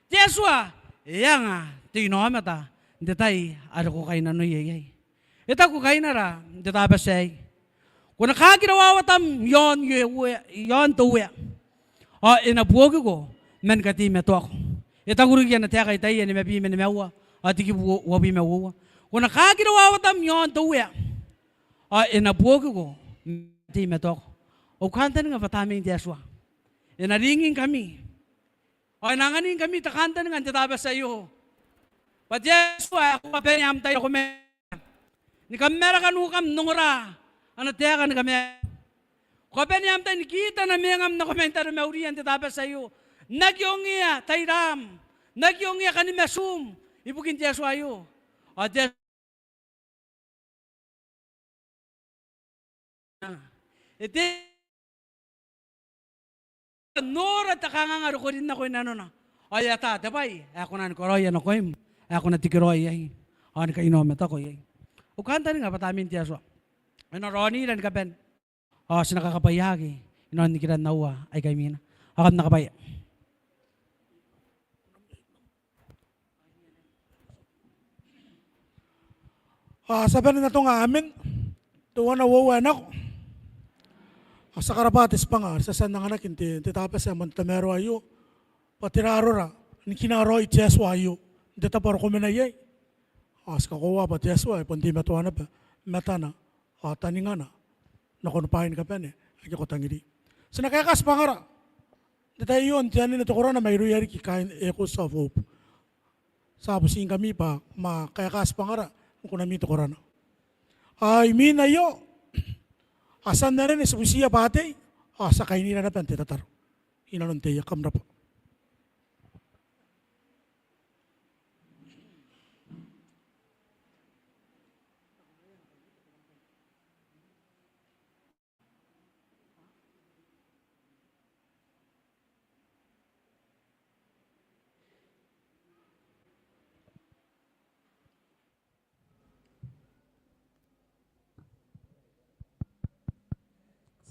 Te Atua e anga te inaomata n te tai are ko kainnanoia iai. E taku kainara n te Tabati aei, ko na kaaki rawawatam i aon te Uea, i aon te Uea, ao e na buokiko man kateimatoako. E taku riki ana taeka I-Ataia nimabwi ma nimaua ao te kibu uabwi ma uoua, ko na kaaki rawawatam i aon te Uea, ao e na buokiko man kateimatoako. Au kantaninga bwa Tamnein te Atua e na ringingkami ao e na anganingkami te kantaninga n te Tabati aio bwa te Atua ae ko kabanea am tai nako maina ni kamaraka nukam n ongora ana taeka ni kamaiu. Ko kabanea am tai ni kitana mwengam nako main taromauriam n te Tabati aio, n aki ongea tairam, n aki ongea kanimatum ibukin te Atua aio. Ao te Atua e te nora te kanganga are ko rin nako i nanona, ao e ata te bwai ae ko na ni karaoia nakoim ae ko na tekeraoi iai ao ni kainaomatako iai. Au kantaninga bwa Tamnein te Atua e na raonira ni kabane. Ao ti na kakabwaiaki inanon nikiran aua aika imwina. Ao kam na kabwaia. Ao ti a bane n atonga amen. Teuana, uoua, e nako. Ao ti a karabwa te tibwanga are ti a tia n anganaki n te, te Tabati ae moan te tamaroa aio bwa tera arora ni kina raoi te Atua aio n te tabo are ko mena iai. Ao ti kakoaua bwa te Atua e bon teimatoa naba matana ao taningana nakon bwaai ni kabane ake ko tangiri. Ti na kaeka tibwangara n te tai aio n te anene te korana mairouia riki kaain Echoes of Hope. Ti a butingkami bwa kam a kaeka tibwangara ni kunami te korana. Ao imwin aio ao ti a anene ti butiia bwa tei ao ti a kainira naba n te tataro inanon te ia. Kam rabwa.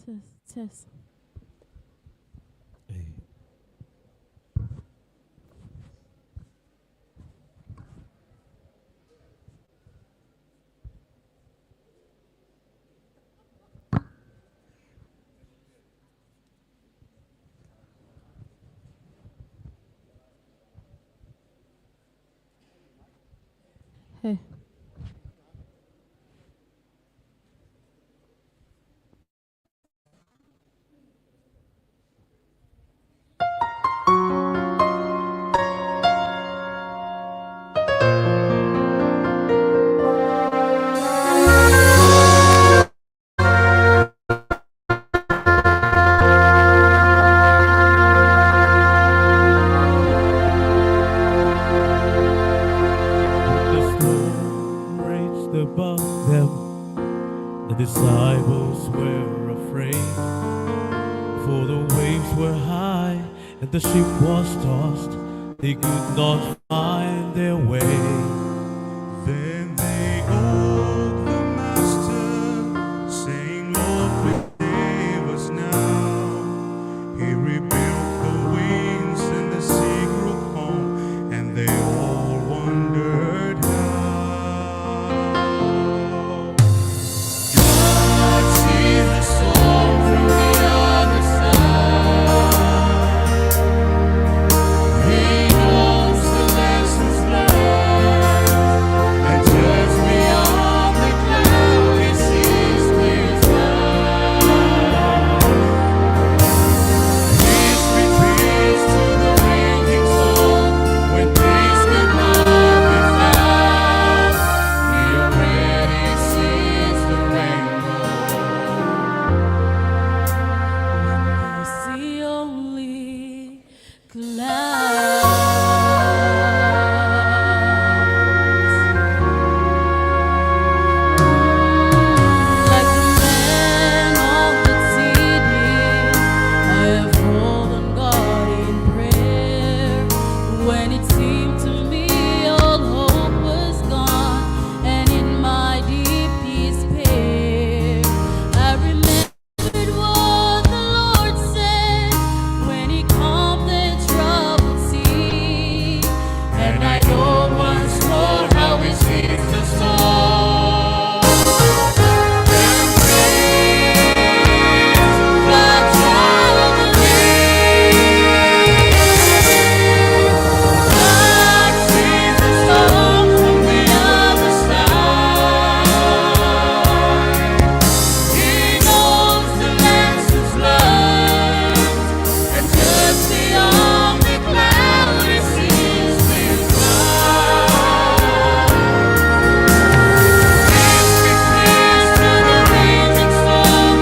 Test, test. Hey. The storm raged above them. The disciples were afraid, for the waves were high and the ship was tossed. They could not find their way. Then they called the master, saying, "Lord, please save us now." He rebuked the winds and the sea grew calm, and they all wondered how. God sees the storm from the other side. He knows the lessons learned, and just beyond the cloud He sees clear sky. He speaks peace to the raging storm when peace cannot be found. He already sees the rainbow. When we see only clouds. Like the man of the city, I have fallen God in prayer. When it seemed to me all hope was gone, and in my deep despair, I remember what the Lord said when He calmed the troubled sea. And I know once more how He sees the storm. And praise the child of me. God sees the storm from the other side. He knows the lessons learned, and just beyond the cloud He sees clear sky. He speaks peace to the raging storm,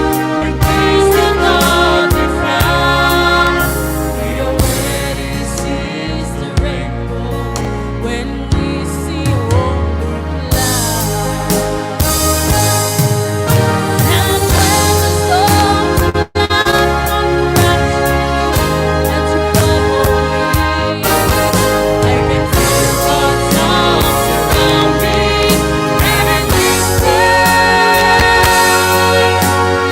and peace cannot be found. He already sees the rainbow when we see only clouds. And when the storms of life come crashing and to cover me, I can feel God's arms around me, and it whispers,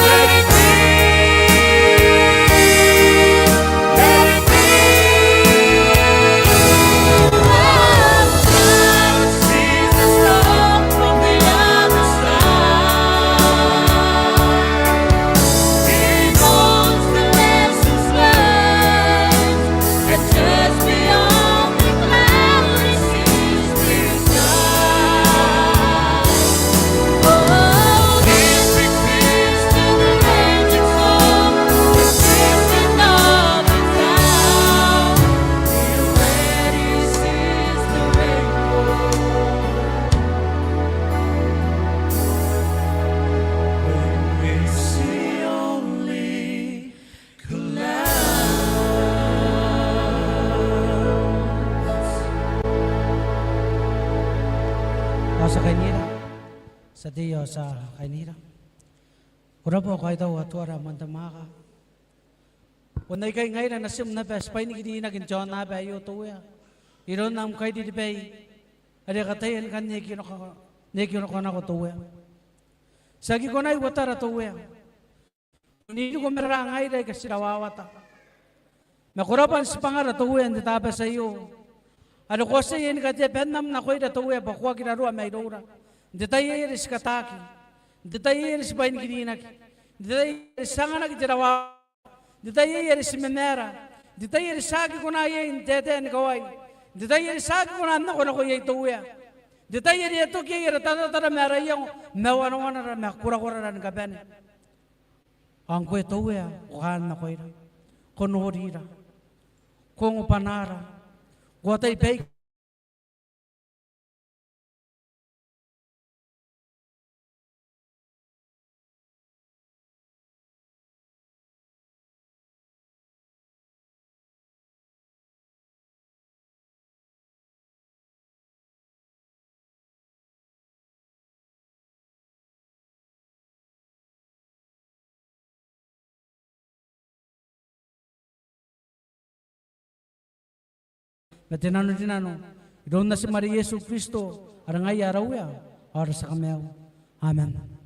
"Let it be." Let it be. Well, God sees the storm from the other side. He knows the lessons learned, and just beyond the cloud He sees clear sky. Ao ti a kainira. Ti a tei ao ti a kainira. Ko rabwa, ko a kaitau Atuara man te mwaaka. Bon aikai ngaira natim naba ae ti bwainiki rinakin te aonnaba aio te Uea, iroun am kairiribai are e kataia ni kan eki nako, n eki nako, nako te Uea. Ti aki kona i uotara te Uea. n iriko ma raraa ngaira aika ti rawawata. Ma ko rabwa n tibwangara te Uea n te Tabati aio, are ko a tia ni katea bannam nakoira te Uea bwa ko aki raroa mairoura n te tai aei are ti kataaki, n te tai aei are ti bwainikirinaki, n te tai aei are ti anganaki te rawawata, n te tai aei are ti mamaara, n te tai are ti aki kona iai n taetae ni kawai, n te tai are ti aki kona n nakonako iai te Uea, n te tai are e a toki iai ara taratara ma ara iango ma wanawanara ma korakorara ni kabane. Ao ngkoe te Uea ko kaan nakoira, ko norira, ko ongo bwanaara, ko atai baika ma te nanorinano, iroun Natim are Iesu Kristo, are ngaia ara Uea ao ara tia Kamaiu. Amen.